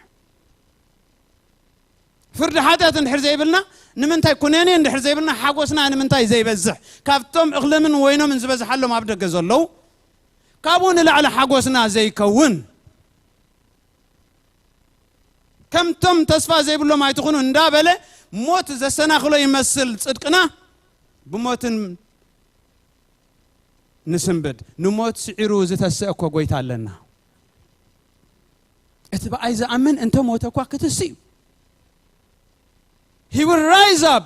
ፍርዲ ሓጢኣት እንድሕር ዘይብልና፣ ንምንታይ ኩነኔ እንድሕር ዘይብልና ሓጎስና ንምንታይ ዘይበዝሕ? ካብቶም እኽልምን ወይኖምን ዝበዝሓሎም ኣብ ደገ ዘለዉ ካብኡ ንላዕሊ ሓጎስና ዘይከውን? ከምቶም ተስፋ ዘይብሎም ኣይትኹኑ እንዳበለ ሞት ዘሰናኽሎ ይመስል ጽድቅና፣ ብሞትን ንስንብድ። ንሞት ስዒሩ ዝተስእ እኮ ጎይታ ኣለና። እቲ ብኣይ ዝኣምን እንተ ሞተ እኳ ክትስእ እዩ። He will rise up።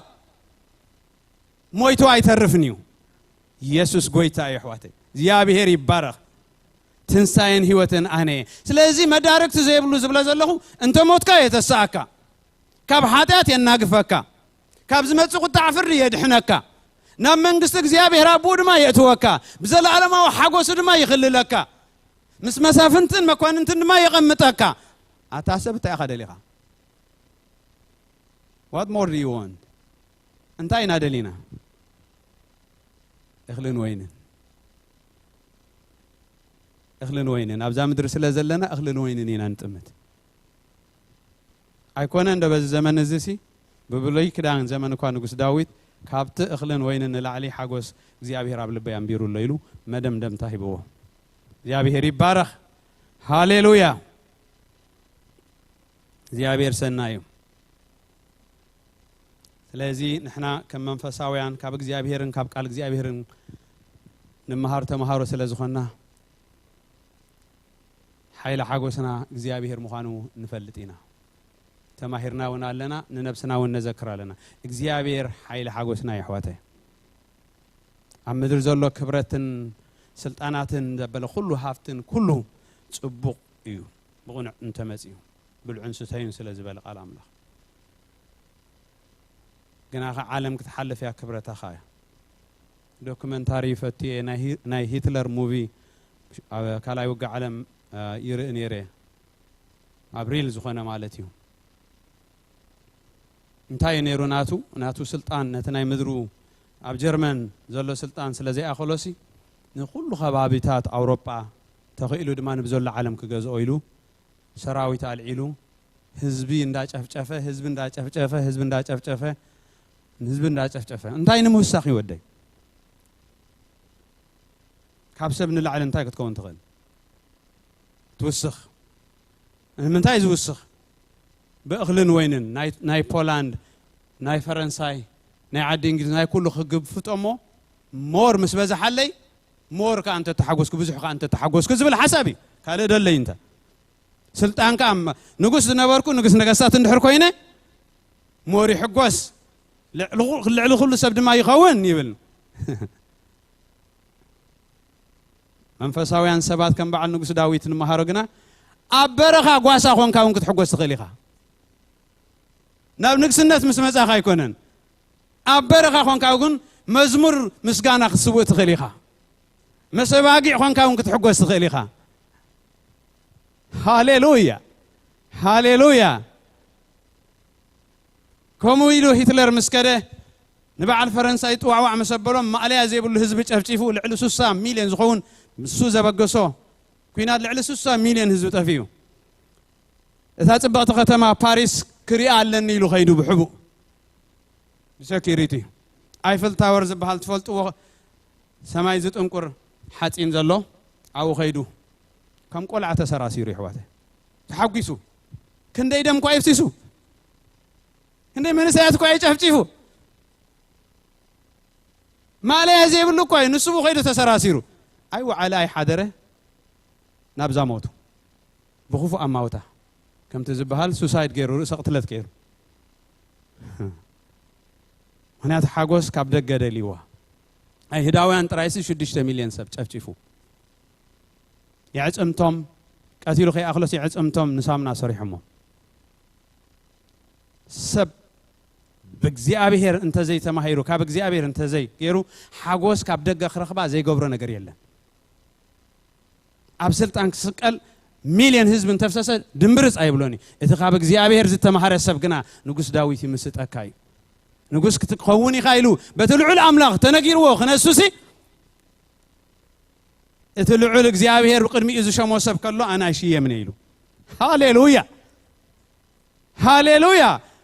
ሞይቱ ኣይተርፍን እዩ። ኢየሱስ ጎይታ እዩ ኣሕዋተይ። እግዚኣብሔር ይባረኽ። ትንሳኤን ህይወትን ኣነ እየ። ስለዚ መዳርግቲ ዘይብሉ ዝብለ ዘለኹ እንተ ሞትካ የተስኣካ፣ ካብ ሓጢኣት የናግፈካ፣ ካብ ዝመጽእ ቁጣዕ ፍርዲ የድሕነካ፣ ናብ መንግስቲ እግዚኣብሔር ኣቦኡ ድማ የእትወካ፣ ብዘለኣለማዊ ሓጎሱ ድማ ይኽልለካ፣ ምስ መሳፍንትን መኳንንትን ድማ የቐምጠካ። ኣታ ሰብ እንታይ ኢኻ ደሊኻ? What more do you want? እንታይ ኢና ደሊና? እኽልን ወይንን። እኽልን ወይንን ኣብዛ ምድሪ ስለ ዘለና እኽልን ወይንን ኢና ንጥምት። ኣይኮነ እንዶ በዚ ዘመን እዚ ሲ፣ ብብሉይ ኪዳን ዘመን እኳ ንጉስ ዳዊት ካብቲ እኽልን ወይንን ንላዕሊ ሓጎስ እግዚኣብሔር ኣብ ልበይ ኣንቢሩ ኣሎ ኢሉ መደምደምታ ሂብዎ። እግዚኣብሔር ይባረኽ። ሃሌሉያ። እግዚኣብሔር ሰናይ እዩ። ስለዚ ንሕና ከም መንፈሳውያን ካብ እግዚኣብሔርን ካብ ቃል እግዚኣብሔርን ንመሃር ተምሃሮ ስለ ዝኾንና፣ ሓይሊ ሓጎስና እግዚኣብሔር ምዃኑ ንፈልጥ ኢና። ተማሂርና እውን ኣለና፣ ንነብስና እውን ነዘክር ኣለና። እግዚኣብሔር ሓይሊ ሓጎስና እዩ፣ ኣሕዋተይ። ኣብ ምድሪ ዘሎ ክብረትን ስልጣናትን ዘበለ ኩሉ ሃፍትን ኩሉ ጽቡቕ እዩ፣ ብቕኑዕ እንተመጺኡ ብልዑን ስተዩን ስለ ዝበለ ቃል ኣምላኽ። ግናኸ ዓለም ክትሓልፍ እያ፣ ክብረታኻ እያ። ዶክመንታሪ ይፈቱ እየ፣ ናይ ሂ-፣ ናይ ሂትለር ሙቪ ኣብ ካልኣይ ውግእ ዓለም፣ አ፣ ይርኢ ነይረ፣ ኣብ ሪል ዝኾነ ማለት እዩ። እንታይ እዩ ነይሩ ናቱ? ናቱ ስልጣን፣ ነቲ ናይ ምድሩ ኣብ ጀርመን ዘሎ ስልጣን ስለ ዘይኣኸሎሲ፣ ንኹሉ ከባቢታት ኣውሮጳ፣ ተኽኢሉ ድማ ንብዘሎ ዓለም ክገዝኦ ኢሉ ሰራዊት ኣልዒሉ፣ ህዝቢ እንዳጨፍጨፈ፣ ህዝቢ እንዳጨፍጨፈ፣ ህዝቢ እንዳጨፍጨፈ፣ ህዝቢ እንዳጨፍጨፈ። እንታይ ንምውሳኽ እዩ ወደይ? ካብ ሰብ ንላዕሊ እንታይ ክትከውን ትኽእል? ትውስኽ። ንምንታይ ዝውስኽ? ብእኽልን ወይንን ናይ፣ ናይ ፖላንድ፣ ናይ ፈረንሳይ፣ ናይ ዓዲ እንግሊዝ፣ ናይ ኩሉ ክግፍጦ እሞ ሞር ምስ በዝሓለይ፣ ሞር ከኣ እንተተሓጎስኩ፣ ብዙሕ ከኣ እንተተሓጎስኩ ዝብል ሓሳብ እዩ። ካልእ ደለይ እንተ ስልጣን ከኣ እማ ንጉስ ዝነበርኩ፣ ንጉስ ነገስታት እንድሕር ኮይነ፣ ሞር ይሕጎስ፣ ልዕሊ ኩ-፣ ልዕሊ ኩሉ ሰብ ድማ ይኸውን ይብል። መንፈሳውያን ሰባት ከም በዓል ንጉስ ዳዊት ንምሃሮ ግና፣ ኣብ በረኻ ጓሳ ኾንካ እውን ክትሕጎስ ትኽእል ኢኻ። ናብ ንግስነት ምስ መጻኻ ኣይኮነን። ኣብ በረኻ ኾንካ እውን መዝሙር ምስጋና ክትስውእ ትኽእል ኢኻ። ምስ ኣባጊዕ ኾንካ እውን ክትሕጎስ ትኽእል ኢኻ። ሃሌሉያ! ሃሌሉያ! ከምኡ ኢሉ ሂትለር ምስ ከደ፣ ንበዓል ፈረንሳይ ጥዋዕዋዕ ምስ ኣበሎም፣ ማእለያ ዘይብሉ ህዝቢ ጨፍጪፉ፣ ልዕሊ ስሳ ሚልዮን ዝኸውን፣ ንሱ ዘበገሶ ኲናት ልዕሊ ስሳ ሚልዮን ህዝቢ ጠፊኡ። እታ ጽብቕቲ ከተማ ፓሪስ ክሪኣ ኣለኒ ኢሉ ኸይዱ ብሕቡእ ብሰኪሪቲ። ኣይፍል ታወር ዝበሃል ትፈልጥዎ፣ ሰማይ ዝጥንቁር ሓጺን ዘሎ፣ ኣብኡ ኸይዱ ከም ቆልዓ ተሰራሲሩ፣ ይሕዋተ፣ ተሓጒሱ። ክንደይ ደም እኳ የፍሲሱ፣ ክንደይ መንእሰያት እኳ የጨፍጪፉ። ማእለያ ዘይብሉ እኳ እዩ። ንሱ ብኡ ኸይዱ ተሰራሲሩ። ኣይወዓለ ኣይሓደረ፣ ናብዛ ሞቱ። ብኽፉእ ኣማውታ። ከምቲ ዝበሃል ሱሳይድ ገይሩ፣ ርእሰ ቅትለት ገይሩ። ምኽንያቱ ሓጎስ ካብ ደገ ደልይዋ። ኣይሁዳውያን ጥራይሲ ሽዱሽተ ሚልዮን ሰብ ጨፍጪፉ። የዕጽምቶም፣ ቀቲሉ ከይኣኽሎስ የዕጽምቶም ንሳሙና ሰሪሖሞ። ሰብ ብእግዚኣብሔር እንተዘይተማሂሩ፣ ካብ እግዚኣብሔር እንተዘይገይሩ፣ ሓጎስ ካብ ደገ ክረኽባ ዘይገብሮ ነገር የለን። ኣብ ስልጣን ክስቀል ሚልዮን ህዝቢ እንተፍሰሰ ድምብርጽ ኣይብሎን እዩ። እቲ ካብ እግዚኣብሔር ዝተማሃረ ሰብ ግና ንጉስ ዳዊት ይምስጠካ እዩ። ንጉስ ክትከውን ኢኻ ኢሉ በቲ ልዑል ኣምላኽ ተነጊርዎ ክነሱሲ፣ እቲ ልዑል እግዚኣብሔር ብቅድሚኡ ዝሸሞ ሰብ ከሎ ኣነ ኣይሽየምን እየ ኢሉ። ሃሌሉያ! ሃሌሉያ!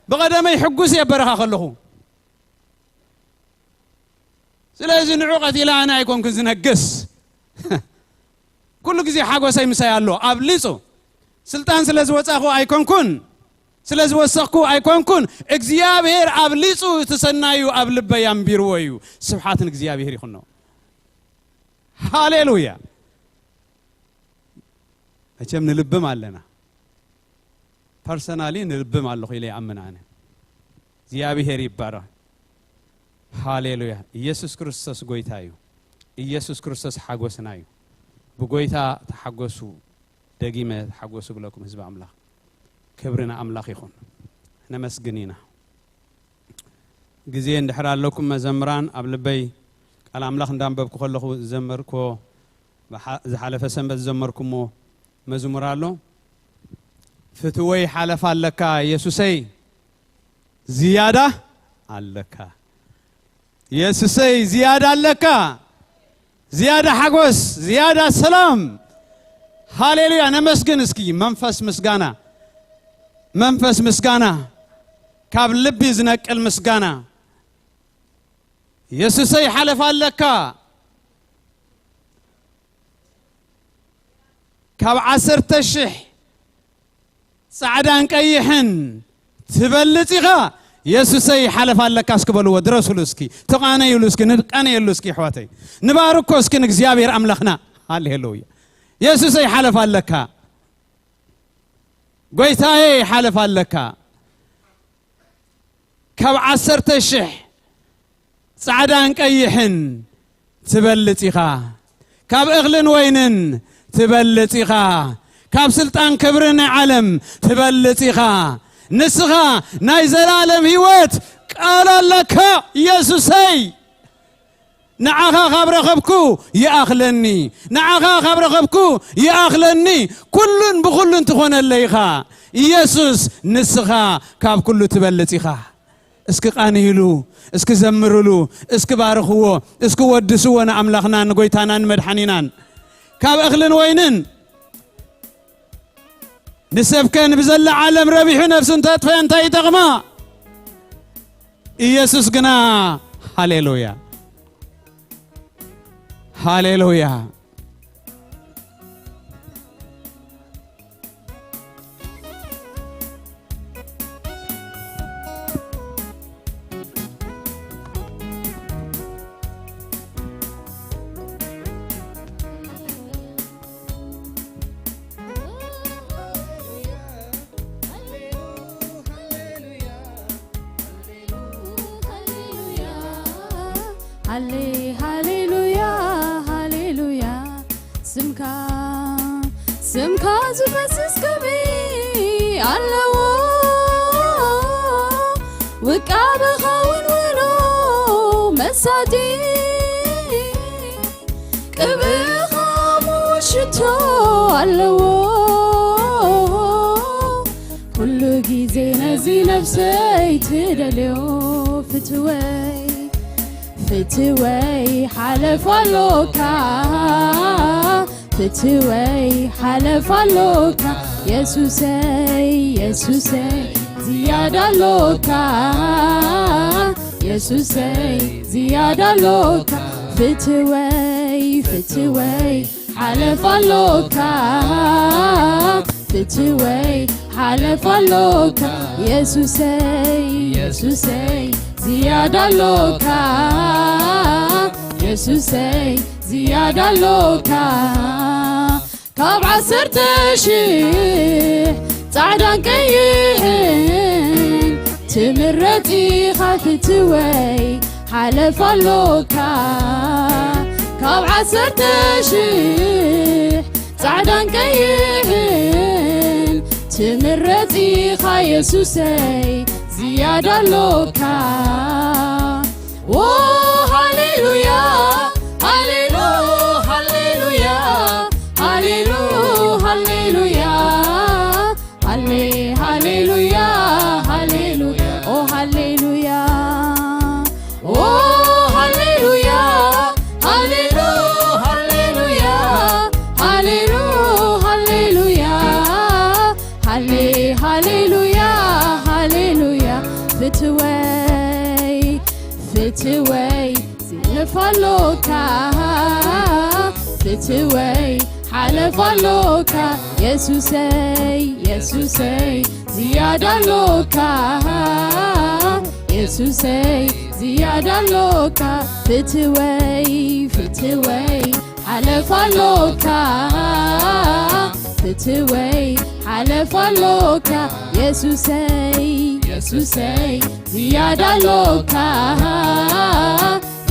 ብቐደመይ ሕጉስ እየ በረኻ ከለኹ። ስለዚ ንዑ ቀቲለ ኣነ ኣይኮንኩን ዝነግስ። ኩሉ ግዜ ሓጎሰይ ምሳይ ኣሎ። ኣብሊጹ ስልጣን ስለ ዝወጻኹ ኣይኮንኩን። ስለ ዝወሰኽኩ ኣይኮንኩን፣ እግዚኣብሔር ኣብሊጹ እቲ ሰናዩ ኣብ ልበይ ኣንቢርዎ እዩ። ስብሓት ንእግዚኣብሔር ይኹኖ። ሃሌሉያ። መቸም ንልብም ኣለና። ፐርሰናሊ ንልብም ኣለኹ ኢለ ይኣምን ኣነ። እግዚኣብሔር ይባረኽ። ሃሌሉያ። ኢየሱስ ክርስቶስ ጎይታ እዩ። ኢየሱስ ክርስቶስ ሓጎስና እዩ። ብጎይታ ተሓጎሱ። ደጊመ ተሓጎሱ ብለኩም ህዝቢ ኣምላኽ። ክብሪ ንኣምላኽ ይኹን። ነመስግን ኢና። ግዜ እንድሕር ኣለኩም መዘምራን፣ ኣብ ልበይ ቃል ኣምላኽ እንዳንበብኩ ከለኹ ዝዘመርክዎ፣ ብሓ-፣ ዝሓለፈ ሰንበት ዝዘመርኩሞ መዝሙር ኣሎ። ፍትወይ ሓለፋ ኣለካ የሱሰይ፣ ዝያዳ ኣለካ። የሱሰይ ዝያዳ ኣለካ። ዝያዳ ሓጎስ፣ ዝያዳ ሰላም። ሃሌሉያ። ነመስግን እስኪ። መንፈስ ምስጋና፣ መንፈስ ምስጋና፣ ካብ ልቢ ዝነቅል ምስጋና። የሱሰይ ሓለፋ ኣለካ። ካብ ዓሰርተ ሽሕ ጻዕዳን ቀይሕን ትበልጽ ኢኻ። የሱሰይ ሓለፋ ኣለካ እስኪ በልዎ፣ ድረሱሉ እስኪ። ተቓነዩሉ እስኪ፣ ንቃነየሉ እስኪ ኣሕዋተይ። ንባርኮ እስኪ ንእግዚኣብሔር ኣምላኽና። ሃሌሉያ። የሱሰይ ሓለፋ ኣለካ። ጎይታዬ ሓለፋ ኣለካ። ካብ ዓሰርተ ሽሕ ጻዕዳን ቀይሕን ትበልጽ ኢኻ። ካብ እኽልን ወይንን ትበልጽ ኢኻ። ካብ ስልጣን ክብሪ ናይ ዓለም ትበልጽ ኢኻ። ንስኻ ናይ ዘላለም ህይወት ቃል ኣለካ ኢየሱሰይ። ንዓኻ ካብ ረኸብኩ ይኣኽለኒ፣ ንዓኻ ካብ ረኸብኩ ይኣኽለኒ። ኩሉን ብኹሉን ትኾነለይ ኢኻ ኢየሱስ። ንስኻ ካብ ኩሉ ትበልጽ ኢኻ። እስኪ ቃንይሉ፣ እስኪ ዘምርሉ፣ እስኪ ባርኽዎ፣ እስኪ ወድስዎ ንኣምላኽናን ንጎይታናን ንመድሓኒናን። ካብ እኽልን ወይንን ንሰብከ ንብዘላ ዓለም ረቢሑ ነፍሱ እንተጥፈ እንታይ ይጠቕማ? ኢየሱስ ግና ሃሌሉያ፣ ሃሌሉያ። ሃሌ ሃሌሉያ ሃሌሉያ። ስምካ ስምካ ዝፈስስ ክብሪ ኣለዎ። ውቃበኻ እውን ውሎ መሳጢ፣ ቅብኻ ምውት ሽቶ ኣለዎ። ኩሉ ግዜ ነዚ ነፍሰይ ትደልዮ ፍትወይ ፍትወይ ሓለፍ ኣሎካ፣ ፍትወይ ሓለፍ ኣሎካ። የሱሰይ የሱሰይ ዝያዳ ኣሎካ፣ የሱሰይ ዝያዳ ኣሎካ። ፍትወይ ፍትወይ ሓለፍ ኣሎካ፣ ፍትወይ ሓለፍ ኣሎካ። የሱሰይ የሱሰይ ዝያዳ ኣሎካ፣ የሱሰይ ዝያዳ ኣሎካ። ካብ ዓሰርተ ሽሕ ጻዕዳን ቀይሕን ትምረጽ ኢኻ ፍትወይ ሓለፍ ኣሎካ። ካብ ዓሰርተ ሽሕ ጻዕዳን ቀይሕን ትምረጽ ኢኻ የሱሰይ ዝያዳ ኣሎካ። ዎ ሃሌሉያ ሃሌሉ ሃሌሉያ ሃሌሉ ሃሌሉያ። ሃሌ ሃሌሉያ ሃሌሉያ። ኦ ሃሌሉያ ኦ ሃሌሉያ ሃሌሉ ሃሌሉያ ሃሌሉ ሃሌሉያ። ሃሌ ሃሌሉያ ሃሌሉያ። ፍትወይ ፍትወይ ዝነፋሎካ ፍትወይ ሓለፍ ኣሎካ የሱሰይ፣ የሱሰይ ዝያዳ ኣሎካ፣ የሱሰይ ዝያዳ ኣሎካ። ፍትወይ፣ ፍትወይ ሓለፍ ኣሎካ፣ ፍትወይ ሓለፍ ኣሎካ። የሱሰይ፣ የሱሰይ ዝያዳ ኣሎካ፣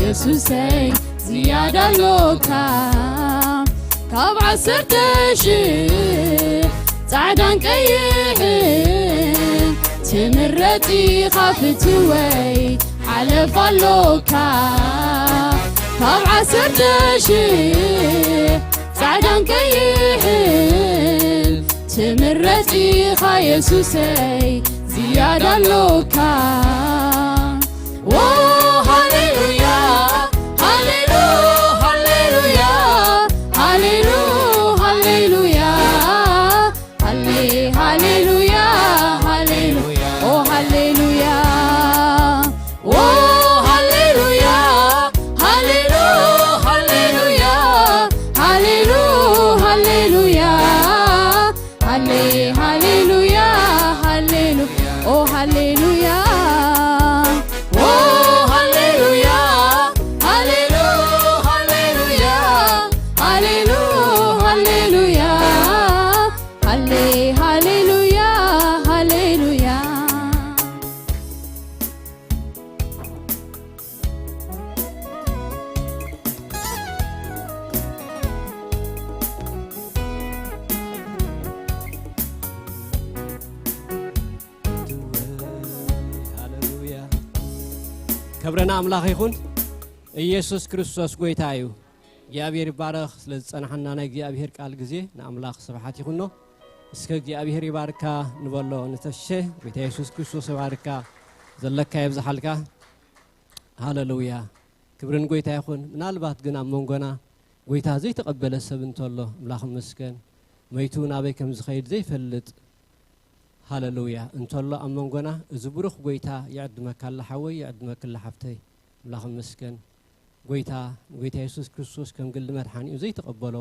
የሱሰይ ዝያዳ ኣሎካ። ካብ ዓሰርተ ሽሕ ጻዕዳን ቀይሕን ትምረጽ ኢኻ፣ ፍትወይ ሓለፍ ኣሎካ። ካብ ዓሰርተ ሽሕ ጻዕዳን ቀይሕን ትምረጽ ኢኻ፣ የሱሰይ ዝያዳ ኣሎካ። ዎ ሃሌሉያ፣ ሃሌሉ፣ ሃሌሉያ፣ ሃሌሉ፣ ሃሌሉያ፣ ሃሌ፣ ሃሌሉያ፣ ሃሌሉ፣ ኦ ሃሌሉያ፣ ዎ ሃሌሉያ፣ ሃሌሉ፣ ሃሌሉያ፣ ሃሌሉ፣ ሃሌሉያ፣ ሃሌ፣ ሃሌሉያ፣ ሃሌሉ፣ ኦ ሃሌሉያ፣ ዎ ሃሌሉያ፣ ሃሌሉ፣ ሃሌሉያ፣ ሃሌሉ፣ ሃሌሉያ፣ ሃሌ፣ ሃሌሉያ፣ ሃሌሉያ። ሃሌሉያ። ክብሪ ንኣምላኽ ይኹን። ኢየሱስ ክርስቶስ ጎይታ እዩ። እግዚኣብሔር ይባረኽ። ስለ ዝጸናሓና ናይ እግዚኣብሔር ቃል ግዜ ንኣምላኽ ስብሓት ይኹኖ። እስከ እግዚኣብሔር ይባርካ ንበሎ ንተሸ። ጎይታ የሱስ ክርስቶስ ይባርካ። ዘለካ የብዝሓልካ። ሃሌሉያ። ክብርን ጎይታ ይኹን። ምናልባት ግን ኣብ መንጎና ጎይታ ዘይተቐበለ ሰብ እንተሎ፣ ኣምላኽ ይመስገን። መይቱ ናበይ ከም ዝኸይድ ዘይፈልጥ፣ ሃሌሉያ፣ እንተሎ ኣብ መንጎና፣ እዚ ብሩኽ ጎይታ ይዕድመካ ኣላ ሓወይ፣ ይዕድመክላ ሓፍተይ። ኣምላኽ ይመስገን። ጎይታ፣ ጎይታ የሱስ ክርስቶስ ከም ግሊ መድሓኒኡ ዘይተቐበሎ፣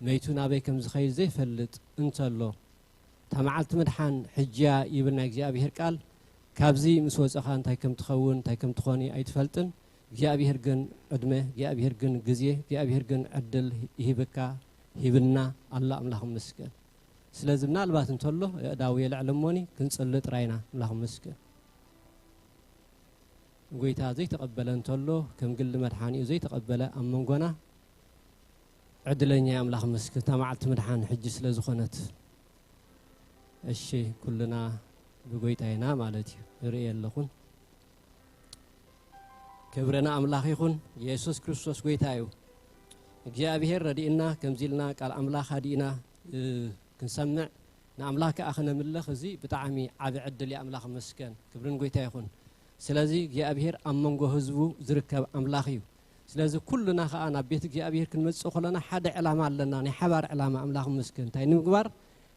መይቱ ናበይ ከም ዝኸይድ ዘይፈልጥ እንተሎ፣ እታ መዓልቲ ምድሓን ሕጂያ ይብል ናይ እግዚኣብሔር ቃል። ካብዚ ምስ ወጸኻ እንታይ ከም ትኸውን፣ እንታይ ከም ትኾኒ ኣይትፈልጥን። እግዚኣብሔር ግን ዕድመ፣ እግዚኣብሔር ግን ግዜ፣ እግዚኣብሔር ግን ዕድል ይሂብካ፣ ሂብና ኣሎ። ኣምላኽ ይመስገን። ስለዚ ምናልባት እንተሎ የእዳው የልዕል እሞኒ ክንጽሊ ጥራይና። ኣምላኽ ይመስገን። ጎይታ ዘይተቐበለ እንተሎ፣ ከም ግሊ መድሓኒኡ ዘይተቐበለ ኣብ መንጎና፣ ዕድለኛ እዩ። ኣምላኽ ይመስገን። እታ መዓልቲ ምድሓን ሕጂ ስለ ዝኾነት። እሺ፣ ኩልና ብጎይታ ኢና ማለት እዩ። ይርኢ ኣለኹን። ክብሪ ንኣምላኽ ይኹን። የሱስ ክርስቶስ ጎይታ እዩ። እግዚኣብሔር ረዲእና፣ ከምዚ ኢልና ቃል ኣምላኽ ሃዲእና፣ እ፣ ክንሰምዕ፣ ንኣምላኽ ከኣ ክነምልኽ፣ እዚ ብጣዕሚ ዓቢ ዕድል እዩ። ኣምላኽ ይመስገን። ክብሪ ንጎይታ ይኹን። ስለዚ እግዚኣብሔር ኣብ መንጎ ህዝቡ ዝርከብ ኣምላኽ እዩ። ስለዚ ኩልና ከኣ ናብ ቤት እግዚኣብሔር ክንመጽእ ከለና ሓደ ዕላማ ኣለና፣ ናይ ሓባር ዕላማ። ኣምላኽ ይመስገን። እንታይ ንምግባር?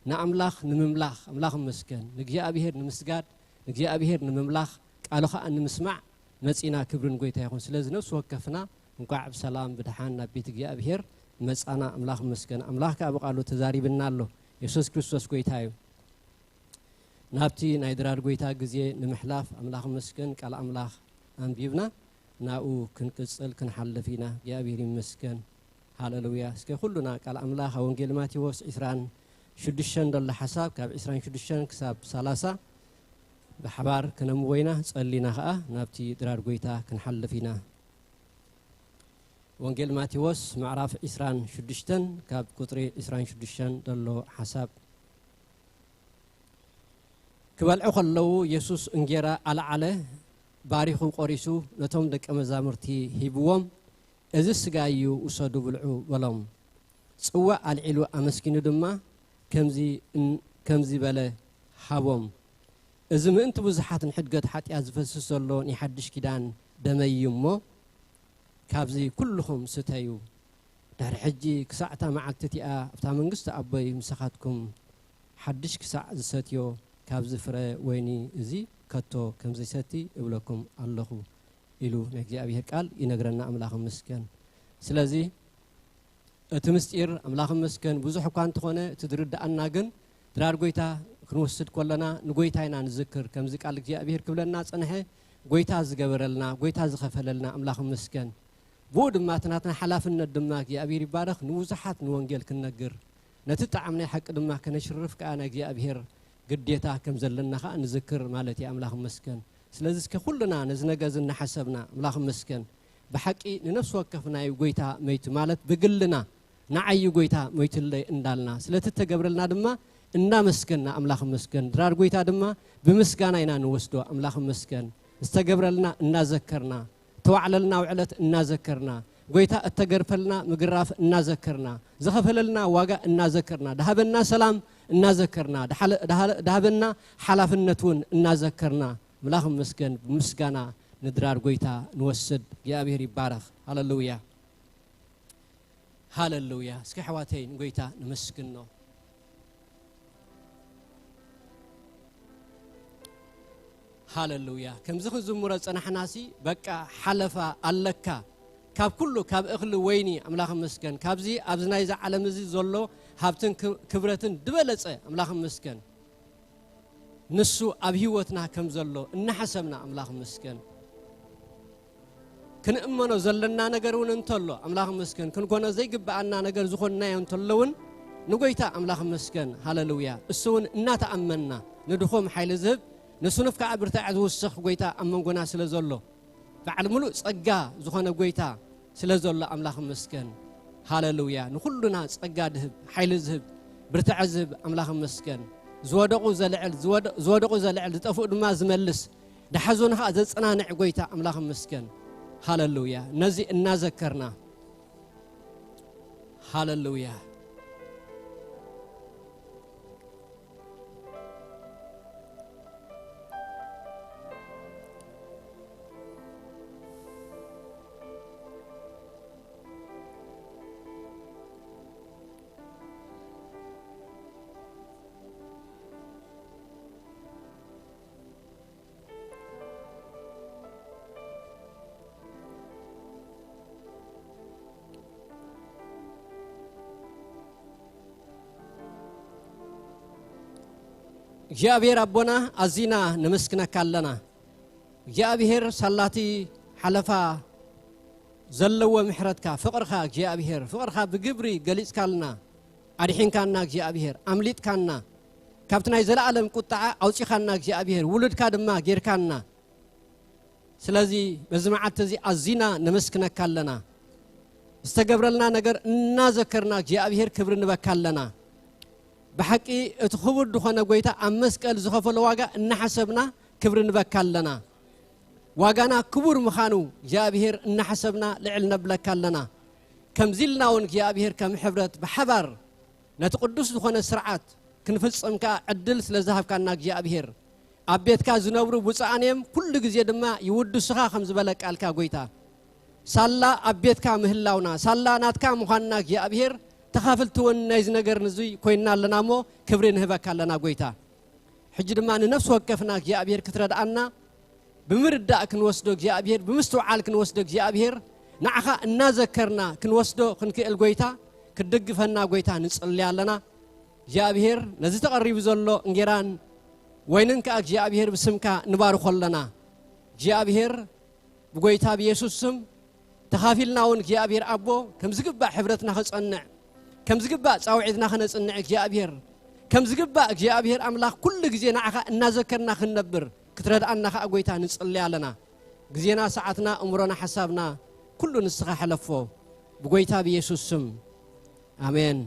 ንኣምላኽ ንምምላኽ። ኣምላኽ ይመስገን። ንእግዚኣብሔር ንምስጋድ፣ ንእግዚኣብሔር ንምምላኽ፣ ቃሉ ከኣ ንምስማዕ መጺና። ክብሪ ንጎይታ ይኹን። ስለዚ ነፍሲ ወከፍና እንቋዕ ብሰላም ብደሓን ናብ ቤት እግዚኣብሔር መጻና። ኣምላኽ ይመስገን። ኣምላኽ ከኣ ብቃሉ ተዛሪብና ኣሎ። የሱስ ክርስቶስ ጎይታ እዩ። ናብቲ ናይ ድራር ጎይታ ግዜ ንምሕላፍ ኣምላኽ ይመስገን ቃል ኣምላኽ ኣንቢብና ናብኡ ክንቅጽል ክንሓልፍ ኢና። እግዚኣብሔር ይመስገን። ሃሌሉያ። እስከ ኩሉና ቃል ኣምላኽ ኣብ ወንጌል ማቴዎስ ዕስራን ሽዱሽተን ዘሎ ሓሳብ ካብ ዕስራን ሽዱሽተን ክሳብ ሰላሳ ብሓባር ክነንብቦ ኢና። ጸሊና ኸኣ ናብቲ ድራር ጎይታ ክንሓልፍ ኢና። ወንጌል ማቴዎስ ምዕራፍ ዕስራን ሽዱሽተን ካብ ቁጽሪ ዕስራን ሽዱሽተን ዘሎ ሓሳብ። ክበልዑ ከለዉ የሱስ እንጌራ ኣልዓለ፣ ባሪኹ ቆሪሱ ነቶም ደቀ መዛሙርቲ ሂብዎም፣ "እዚ ስጋይ እዩ፣ ውሰዱ ብልዑ" በሎም። ጽዋእ ኣልዒሉ ኣመስጊኑ ድማ ከምዚ እን-፣ ከምዚ በለ ሃቦም፣ "እዚ ምእንቲ ብዙሓት ንሕድገት ሓጢኣት ዝፈስስ ዘሎ ናይ ሓድሽ ኪዳን ደመይ እዩ እሞ፣ ካብዚ ኩልኹም ስተዩ። ድሕሪ ሕጂ ክሳዕ እታ መዓልቲ እቲኣ ኣብታ መንግስቲ ኣቦይ ምሳኻትኩም ሓድሽ ክሳዕ ዝሰትዮ ካብዚ ፍረ ወይኒ እዚ ከቶ ከም ዘይሰቲ እብለኩም ኣለኹ" ኢሉ ናይ እግዚኣብሔር ቃል ይነግረና። ኣምላኽ ይመስገን። ስለዚ እቲ ምስጢር ኣምላኽ መስገን ብዙሕ እኳ እንተኾነ፣ እቲ ዝርድኣና ግን ድራር ጎይታ ክንወስድ ከለና ንጎይታ ኢና ንዝክር። ከምዚ ቃል እግዚኣብሔር ክብለና ጸንሐ፣ ጎይታ ዝገበረልና፣ ጎይታ ዝኸፈለልና ኣምላኽ መስገን። ብኡ ድማ እቲ ናትና ሓላፍነት ድማ እግዚኣብሔር ይባረኽ፣ ንብዙሓት ንወንጌል ክንነግር፣ ነቲ ጣዕም ናይ ሓቂ ድማ ከነሽርፍ ከኣ ናይ እግዚኣብሔር ግዴታ ከም ዘለና ከኣ ንዝክር ማለት እዩ። ኣምላኽ መስገን። ስለዚ እስከ ኩልና ነዚ ነገር እዚ እናሓሰብና ኣምላኽ መስገን። ብሓቂ ንነፍሲ ወከፍና እዩ ጎይታ መይቱ፣ ማለት ብግልና ንዓይ እዩ ጎይታ መይቱለይ እንዳልና፣ ስለቲ እተገብረልና ድማ እናመስገንና ኣምላኽ መስገን። ድራር ጎይታ ድማ ብምስጋና ኢና ንወስዶ። ኣምላኽ መስገን። ዝተገብረልና እናዘከርና፣ እተዋዕለልና ውዕለት እናዘከርና፣ ጎይታ እተገርፈልና ምግራፍ እናዘከርና፣ ዝኸፈለልና ዋጋ እናዘከርና፣ ድሃበና ሰላም እናዘከርና፣ ድሃለ-፣ ድሃለ-፣ ድሃበና ሓላፍነት እውን እናዘከርና፣ ኣምላኽ መስገን። ብምስጋና ንድራር ጎይታ ንወስድ። እግዚኣብሔር ይባረኽ። ሃለሉያ። ሃለሉያ። እስኪ ኣሕዋተይ ንጎይታ ነመስግኖ። ሃለሉያ። ከምዚ ክዝምሮ ጸናሕናሲ፣ በቃ ሓለፋ ኣለካ። ካብ ኩሉ፣ ካብ እኽሊ ወይኒ ኣምላኽ መስገን። ካብዚ ኣብዚ ናይዚ ዓለም እዚ ዘሎ ሃብትን ክብ-፣ ክብረትን ዝበለጸ ኣምላኽ መስገን። ንሱ ኣብ ህይወትና ከም ዘሎ እናሓሰብና ኣምላኽ መስገን። ክንእመኖ ዘለና ነገር እውን እንተሎ ኣምላኽ መስገን፣ ክንኮኖ ዘይግብኣና ነገር ዝኾንናዮ እንተሎ እውን ንጎይታ ኣምላኽ መስገን። ሃለሉያ። እሱ እውን እናተኣመንና ንድኹም ሓይሊ ዝህብ፣ ንስኑፍ ከዓ ብርታዐ ዝውስኽ ጎይታ ኣብ መንጎና ስለ ዘሎ፣ በዓል ምሉእ ጸጋ ዝኾነ ጎይታ ስለ ዘሎ ኣምላኽ መስገን። ሃለሉያ። ንኹሉና ጸጋ ድህብ፣ ሓይሊ ዝህብ፣ ብርታዐ ዝህብ ኣምላኽ መስገን። ዝወደቑ ዘልዕል፣ ዝወደ-፣ ዝወደቑ ዘልዕል፣ ዝጠፍኡ ድማ ዝመልስ፣ ድሓዞን ኸኣ ዘጸናንዕ ጎይታ ኣምላኽ መስገን። ሃለሉያ። ነዚ እናዘከርና፣ ሃለሉያ። እግዚኣብሔር ኣቦና፣ ኣዚና ነመስግነካ ኣለና። እግዚኣብሔር፣ ሳላቲ ሓለፋ ዘለዎ ምሕረትካ፣ ፍቕርኻ እግዚኣብሔር፣ ፍቕርኻ ብግብሪ ገሊጽካልና፣ ኣድሒንካና እግዚኣብሔር፣ ኣምሊጥካና፣ ካብቲ ናይ ዘለኣለም ቁጥዓ ኣውጺኻና እግዚኣብሔር፣ ውሉድካ ድማ ጌርካና። ስለዚ በዚ መዓልቲ እዚ ኣዚና ነመስግነካ ኣለና። ዝተገብረልና ነገር እናዘከርና እግዚኣብሔር ክብሪ ንበካ ኣለና። ብሓቂ እቲ ክቡር ዝኾነ ጎይታ ኣብ መስቀል ዝኸፈሎ ዋጋ እናሓሰብና ክብሪ ንበካ ኣለና። ዋጋና ክቡር ምዃኑ እግዚኣብሔር እናሓሰብና ልዕል ነብለካ ኣለና። ከምዚ ኢልና እውን እግዚኣብሔር ከም ሕብረት ብሓባር ነቲ ቅዱስ ዝኾነ ስርዓት ክንፍጽም ከኣ ዕድል ስለ ዝሃብካና እግዚኣብሔር፣ ኣብ ቤትካ ዝነብሩ ብፁዓን እዮም፣ ኩሉ ግዜ ድማ ይውድሱኻ ከም ዝበለ ቃልካ ጎይታ፣ ሳላ ኣብ ቤትካ ምህላውና፣ ሳላ ናትካ ምዃንና እግዚኣብሔር፣ ተኻፍልቲ እውን ናይዚ ነገር እዚ ኮይንና ኣለና እሞ ክብሪ ንህበካ ኣለና ጎይታ። ሕጂ ድማ ንነፍሲ ወከፍና እግዚኣብሔር ክትረድኣና፣ ብምርዳእ ክንወስዶ እግዚኣብሔር፣ ብምስትውዓል ክንወስዶ እግዚኣብሔር፣ ንዓኻ እናዘከርና ክንወስዶ ክንክእል ጎይታ፣ ክትድግፈና ጎይታ ንጽሊ ኣለና። እግዚኣብሔር፣ ነዚ ተቐሪቡ ዘሎ እንጌራን ወይንን ከኣ እግዚኣብሔር ብስምካ ንባርኾ ኣለና። እግዚኣብሔር፣ ብጎይታ ብየሱስ ስም ተኻፊልና እውን እግዚኣብሔር ኣቦ ከም ዝግባእ ሕብረትና ክጸንዕ፣ ከም ዝግባእ ጻውዒትና ክነጽንዕ እግዚኣብሔር፣ ከም ዝግባእ እግዚኣብሔር ኣምላኽ ኩሉ ግዜ ንዓኻ እናዘከርና ክንነብር ክትረድኣና ከኣ ጎይታ ንጽሊ ኣለና። ግዜና፣ ሰዓትና፣ እምሮና፣ ሓሳብና ኩሉ ንስኻ ሕለፎ። ብጎይታ ብየሱስ ስም። ኣሜን።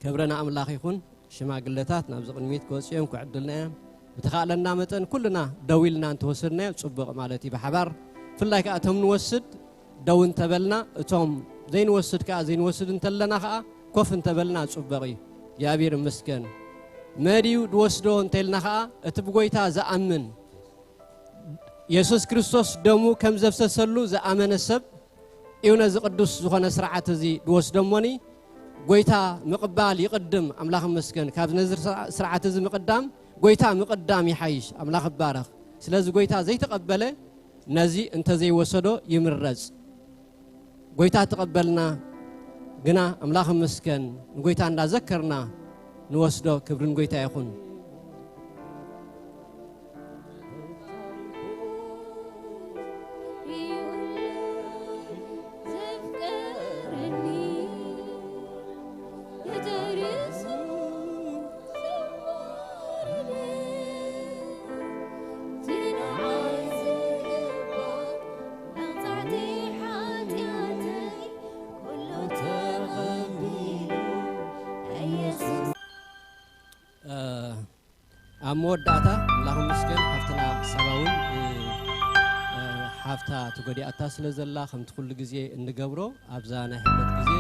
ክብሪ ንኣምላኽ ይኹን። ሽማግለታት ናብዚ ቅድሚት ክወጽኡ እዮም፣ ክዕድልና እዮም። ብተኻእለና መጠን ኩልና ደው ኢልና እንተወሰድናዮ ጽቡቕ ማለት እዩ። ብሓባር ብፍላይ ከኣ እቶም ንወስድ ደው እንተበልና፣ እቶም ዘይንወስድ ከኣ፣ ዘይንወስድ እንተለና ከኣ ኮፍ እንተበልና ጽቡቕ እዩ። እግዚኣብሔር ይመስገን። መን እዩ ዝወስዶ እንተኢልና ከኣ፣ እቲ ብጎይታ ዝኣምን፣ የሱስ ክርስቶስ ደሙ ከም ዘፍሰሰሉ ዝኣመነ ሰብ እዩ ነዚ ቅዱስ ዝኾነ ስርዓት እዚ ዝወስዶ እሞኒ፣ ጎይታ ምቕባል ይቕድም። ኣምላኽ ይመስገን። ካብ ነዚ ስርዓ-፣ ስርዓት እዚ ምቕዳም፣ ጎይታ ምቕዳም ይሓይሽ። ኣምላኽ ይባረኽ። ስለዚ ጎይታ ዘይተቐበለ ነዚ እንተዘይወሰዶ ይምረጽ። ጎይታ ተቐበልና፣ ግና ኣምላኽ ይመስገን ንጎይታ እንዳዘከርና ንወስዶ ክብሪ ንጎይታ ይኹን። ኣብ መወዳእታ ኣምላኽ ይመስገን፣ ሓፍትና ሳባ እውን፣ እ፣ እ፣ ሓፍታ ተጎዲኣታ ስለ ዘላ፣ ከምቲ ኩሉ ግዜ እንገብሮ፣ ኣብዛ ናይ ሕብረት ግዜ፣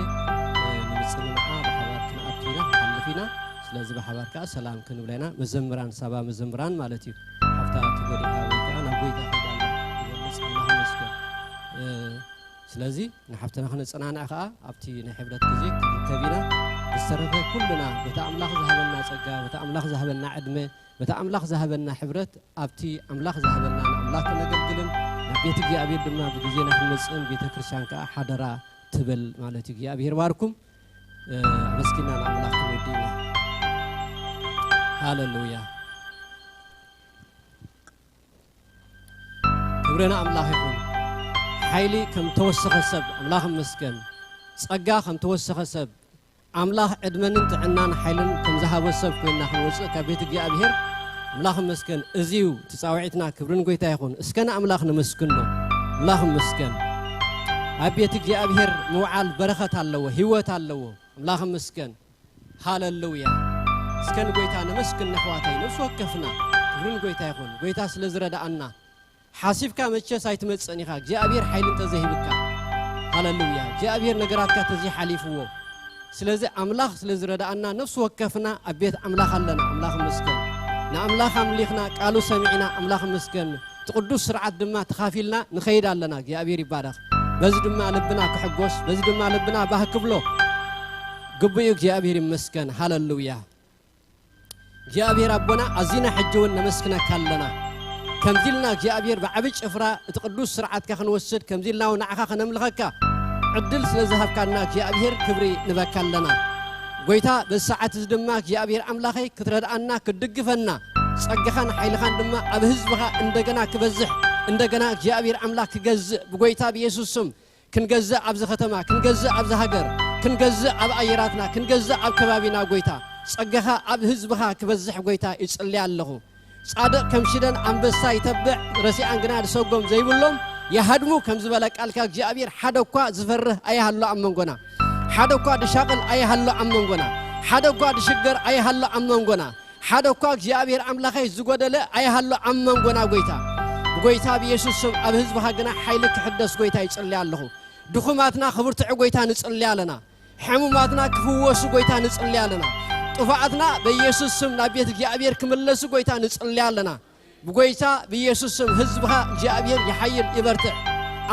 እ፣ ንምጽንናዓ ብሓባር ክንኣቱ ኢና፣ ክንሓልፍ ኢና። ስለዚ ብሓባር ከኣ ሰላም ክንብላ ኢና። መዘምራን፣ ሳባ መዘምራን ማለት እዩ። ሓፍታ ተጎዲኣ ወይ ከኣ ናብ ጎይታ ከይዳ ኣላ ይገልጽ፣ ኣምላኽ ይመስገን። እ፣ ስለዚ ንሓፍትና ክነጸናንዕ ከኣ ኣብቲ ናይ ሕብረት ግዜ ክንርከብ ኢና። ብዝተረፈ ኩልና በቲ ኣምላኽ ዝሃበና ጸጋ፣ በቲ ኣምላኽ ዝሃበና ዕድመ፣ በቲ ኣምላኽ ዝሃበና ሕብረት፣ ኣብቲ ኣምላኽ ዝሃበና ንኣምላኽ ከነገልግልን ናብ ቤት እግዚኣብሔር ድማ ብግዜና ክንመጽእን ቤተ ክርስቲያን ከኣ ሓደራ ትብል ማለት እዩ። እግዚኣብሔር ባርኩም። እ፣ ኣመስጊና ንኣምላኽ ክንወዲ ኢና። ሃሌሉያ። ክብሪ ንኣምላኽ ይኹን። ሓይሊ ከም ተወሰኸ ሰብ ኣምላኽ ይመስገን። ጸጋ ከም ተወሰኸ ሰብ ኣምላኽ ዕድመንን ጥዕናን ሓይልን ከም ዝሃቦ ሰብ ኮይንና ክንወጽእ ካብ ቤት እግዚኣብሔር ኣምላኽ ይመስገን። እዚ እዩ እቲ ጻውዒትና። ክብሪ ንጎይታ ይኹን። እስከ ንኣምላኽ ነመስግኖ። ኣምላኽ ይመስገን። ኣብ ቤት እግዚኣብሔር ምውዓል በረኸት ኣለዎ፣ ህይወት ኣለዎ። ኣምላኽ ይመስገን። ሃሌሉያ። እስከ ንጎይታ ነመስግን ኣሕዋተይ፣ ነፍሲ ወከፍና። ክብሪ ንጎይታ ይኹን። ጎይታ ስለ ዝረድኣና። ሓሲብካ መቸስ ኣይትመጽእን ኢኻ፣ እግዚኣብሔር ሓይሊ እንተዘይሂብካ። ሃሌሉያ። እግዚኣብሔር ነገራትካ ተዘይሓሊፍዎ። ስለዚ ኣምላኽ ስለ ዝረድኣና ነፍሲ ወከፍና ኣብ ቤት ኣምላኽ ኣለና። ኣምላኽ ይመስገን። ንኣምላኽ ኣምሊኽና፣ ቃሉ ሰሚዕና፣ ኣምላኽ ይመስገን። እቲ ቅዱስ ስርዓት ድማ ተኻፊልና ንኸይድ ኣለና። እግዚኣብሔር ይባረኽ። በዚ ድማ ልብና ክሕጎስ፣ በዚ ድማ ልብና ባህ ክብሎ ግቡእ እዩ። እግዚኣብሔር ይመስገን። ሃሌሉያ። እግዚኣብሔር ኣቦና፣ ኣዚና ሕጂ እውን ነመስግነካ ኣለና። ከምዚ ኢልና እግዚኣብሔር ብዓቢ ጭፍራ እቲ ቅዱስ ስርዓትካ ክንወስድ፣ ከምዚ ኢልና እውን ንዓኻ ከነምልኸካ ዕድል ስለ ዝሃብካና እግዚኣብሔር ክብሪ ንበካ ኣለና። ጎይታ፣ በዚ ሰዓት እዚ ድማ እግዚኣብሔር ኣምላኸይ ክትረድኣና፣ ክትድግፈና፣ ጸጋኻን ሓይልኻን ድማ ኣብ ህዝብኻ እንደገና ክበዝሕ፣ እንደገና እግዚኣብሔር ኣምላኽ ክገዝእ ብጎይታ ብየሱስ ስም ክንገዝእ ኣብዚ ከተማ፣ ክንገዝእ ኣብዚ ሃገር፣ ክንገዝእ ኣብ ኣየራትና፣ ክንገዝእ ኣብ ከባቢና፣ ጎይታ፣ ጸጋኻ ኣብ ህዝብኻ ክበዝሕ፣ ጎይታ፣ ይጽሊ ኣለኹ። ጻድቕ ከም ሽደን ኣንበሳ ይተብዕ፣ ረሲኣን ግና ዝሰጎም ዘይብሎም፣ ይሃድሙ ከም ዝበለ ቃልካ፣ እግዚኣብሔር፣ ሓደ እኳ ዝፈርህ ኣይሃሎ ኣብ መንጎና። ሓደ እኳ ዝሻቕል ኣይሃሎ ኣብ መንጎና። ሓደ እኳ ዝሽገር ኣይሃሎ ኣብ መንጎና። ሓደ እኳ እግዚኣብሔር ኣምላኸይ ዝጎደለ ኣይሃሎ ኣብ መንጎና፣ ጎይታ። ብጎይታ ብየሱስ ስም ኣብ ህዝብኻ ግና ሓይሊ ክሕደስ፣ ጎይታ፣ ይጽሊ ኣለኹ። ድኹማትና ክብርትዑ፣ ጎይታ፣ ንጽሊ ኣለና። ሕሙማትና ክፍወሱ፣ ጎይታ፣ ንጽሊ ኣለና። ጥፉኣትና በኢየሱስ ስም ናብ ቤት እግዚኣብሔር ክምለሱ፣ ጎይታ፣ ንጽሊ ኣለና። ብጎይታ ብኢየሱስ ስም ህዝብኻ እግዚኣብሔር ይሓይል፣ ይበርትዕ።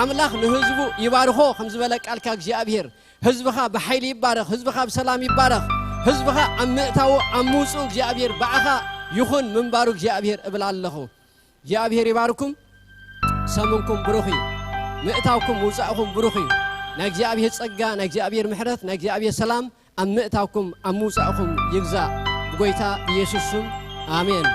ኣምላኽ ንህዝቡ ይባርኾ ከም ዝበለ ቃልካ፣ እግዚኣብሔር፣ ህዝብኻ ብሓይሊ ይባረኽ፣ ህዝብኻ ብሰላም ይባረኽ። ህዝብኻ ኣብ ምእታዉ ኣብ ምውጽኡ እግዚኣብሔር ብኣኻ ይኹን ምንባሩ እግዚኣብሔር እብል ኣለኹ። እግዚኣብሔር ይባርኩም። ሰሙንኩም ብሩኽ እዩ። ምእታውኩም ምውጻእኩም ብሩኽ እዩ። ናይ እግዚኣብሔር ጸጋ፣ ናይ እግዚኣብሔር ምሕረት፣ ናይ እግዚኣብሔር ሰላም ኣብ ምእታውኩም ኣብ ምውጻእኩም ይግዛእ። ብጎይታ ብኢየሱስ ስም ኣሜን።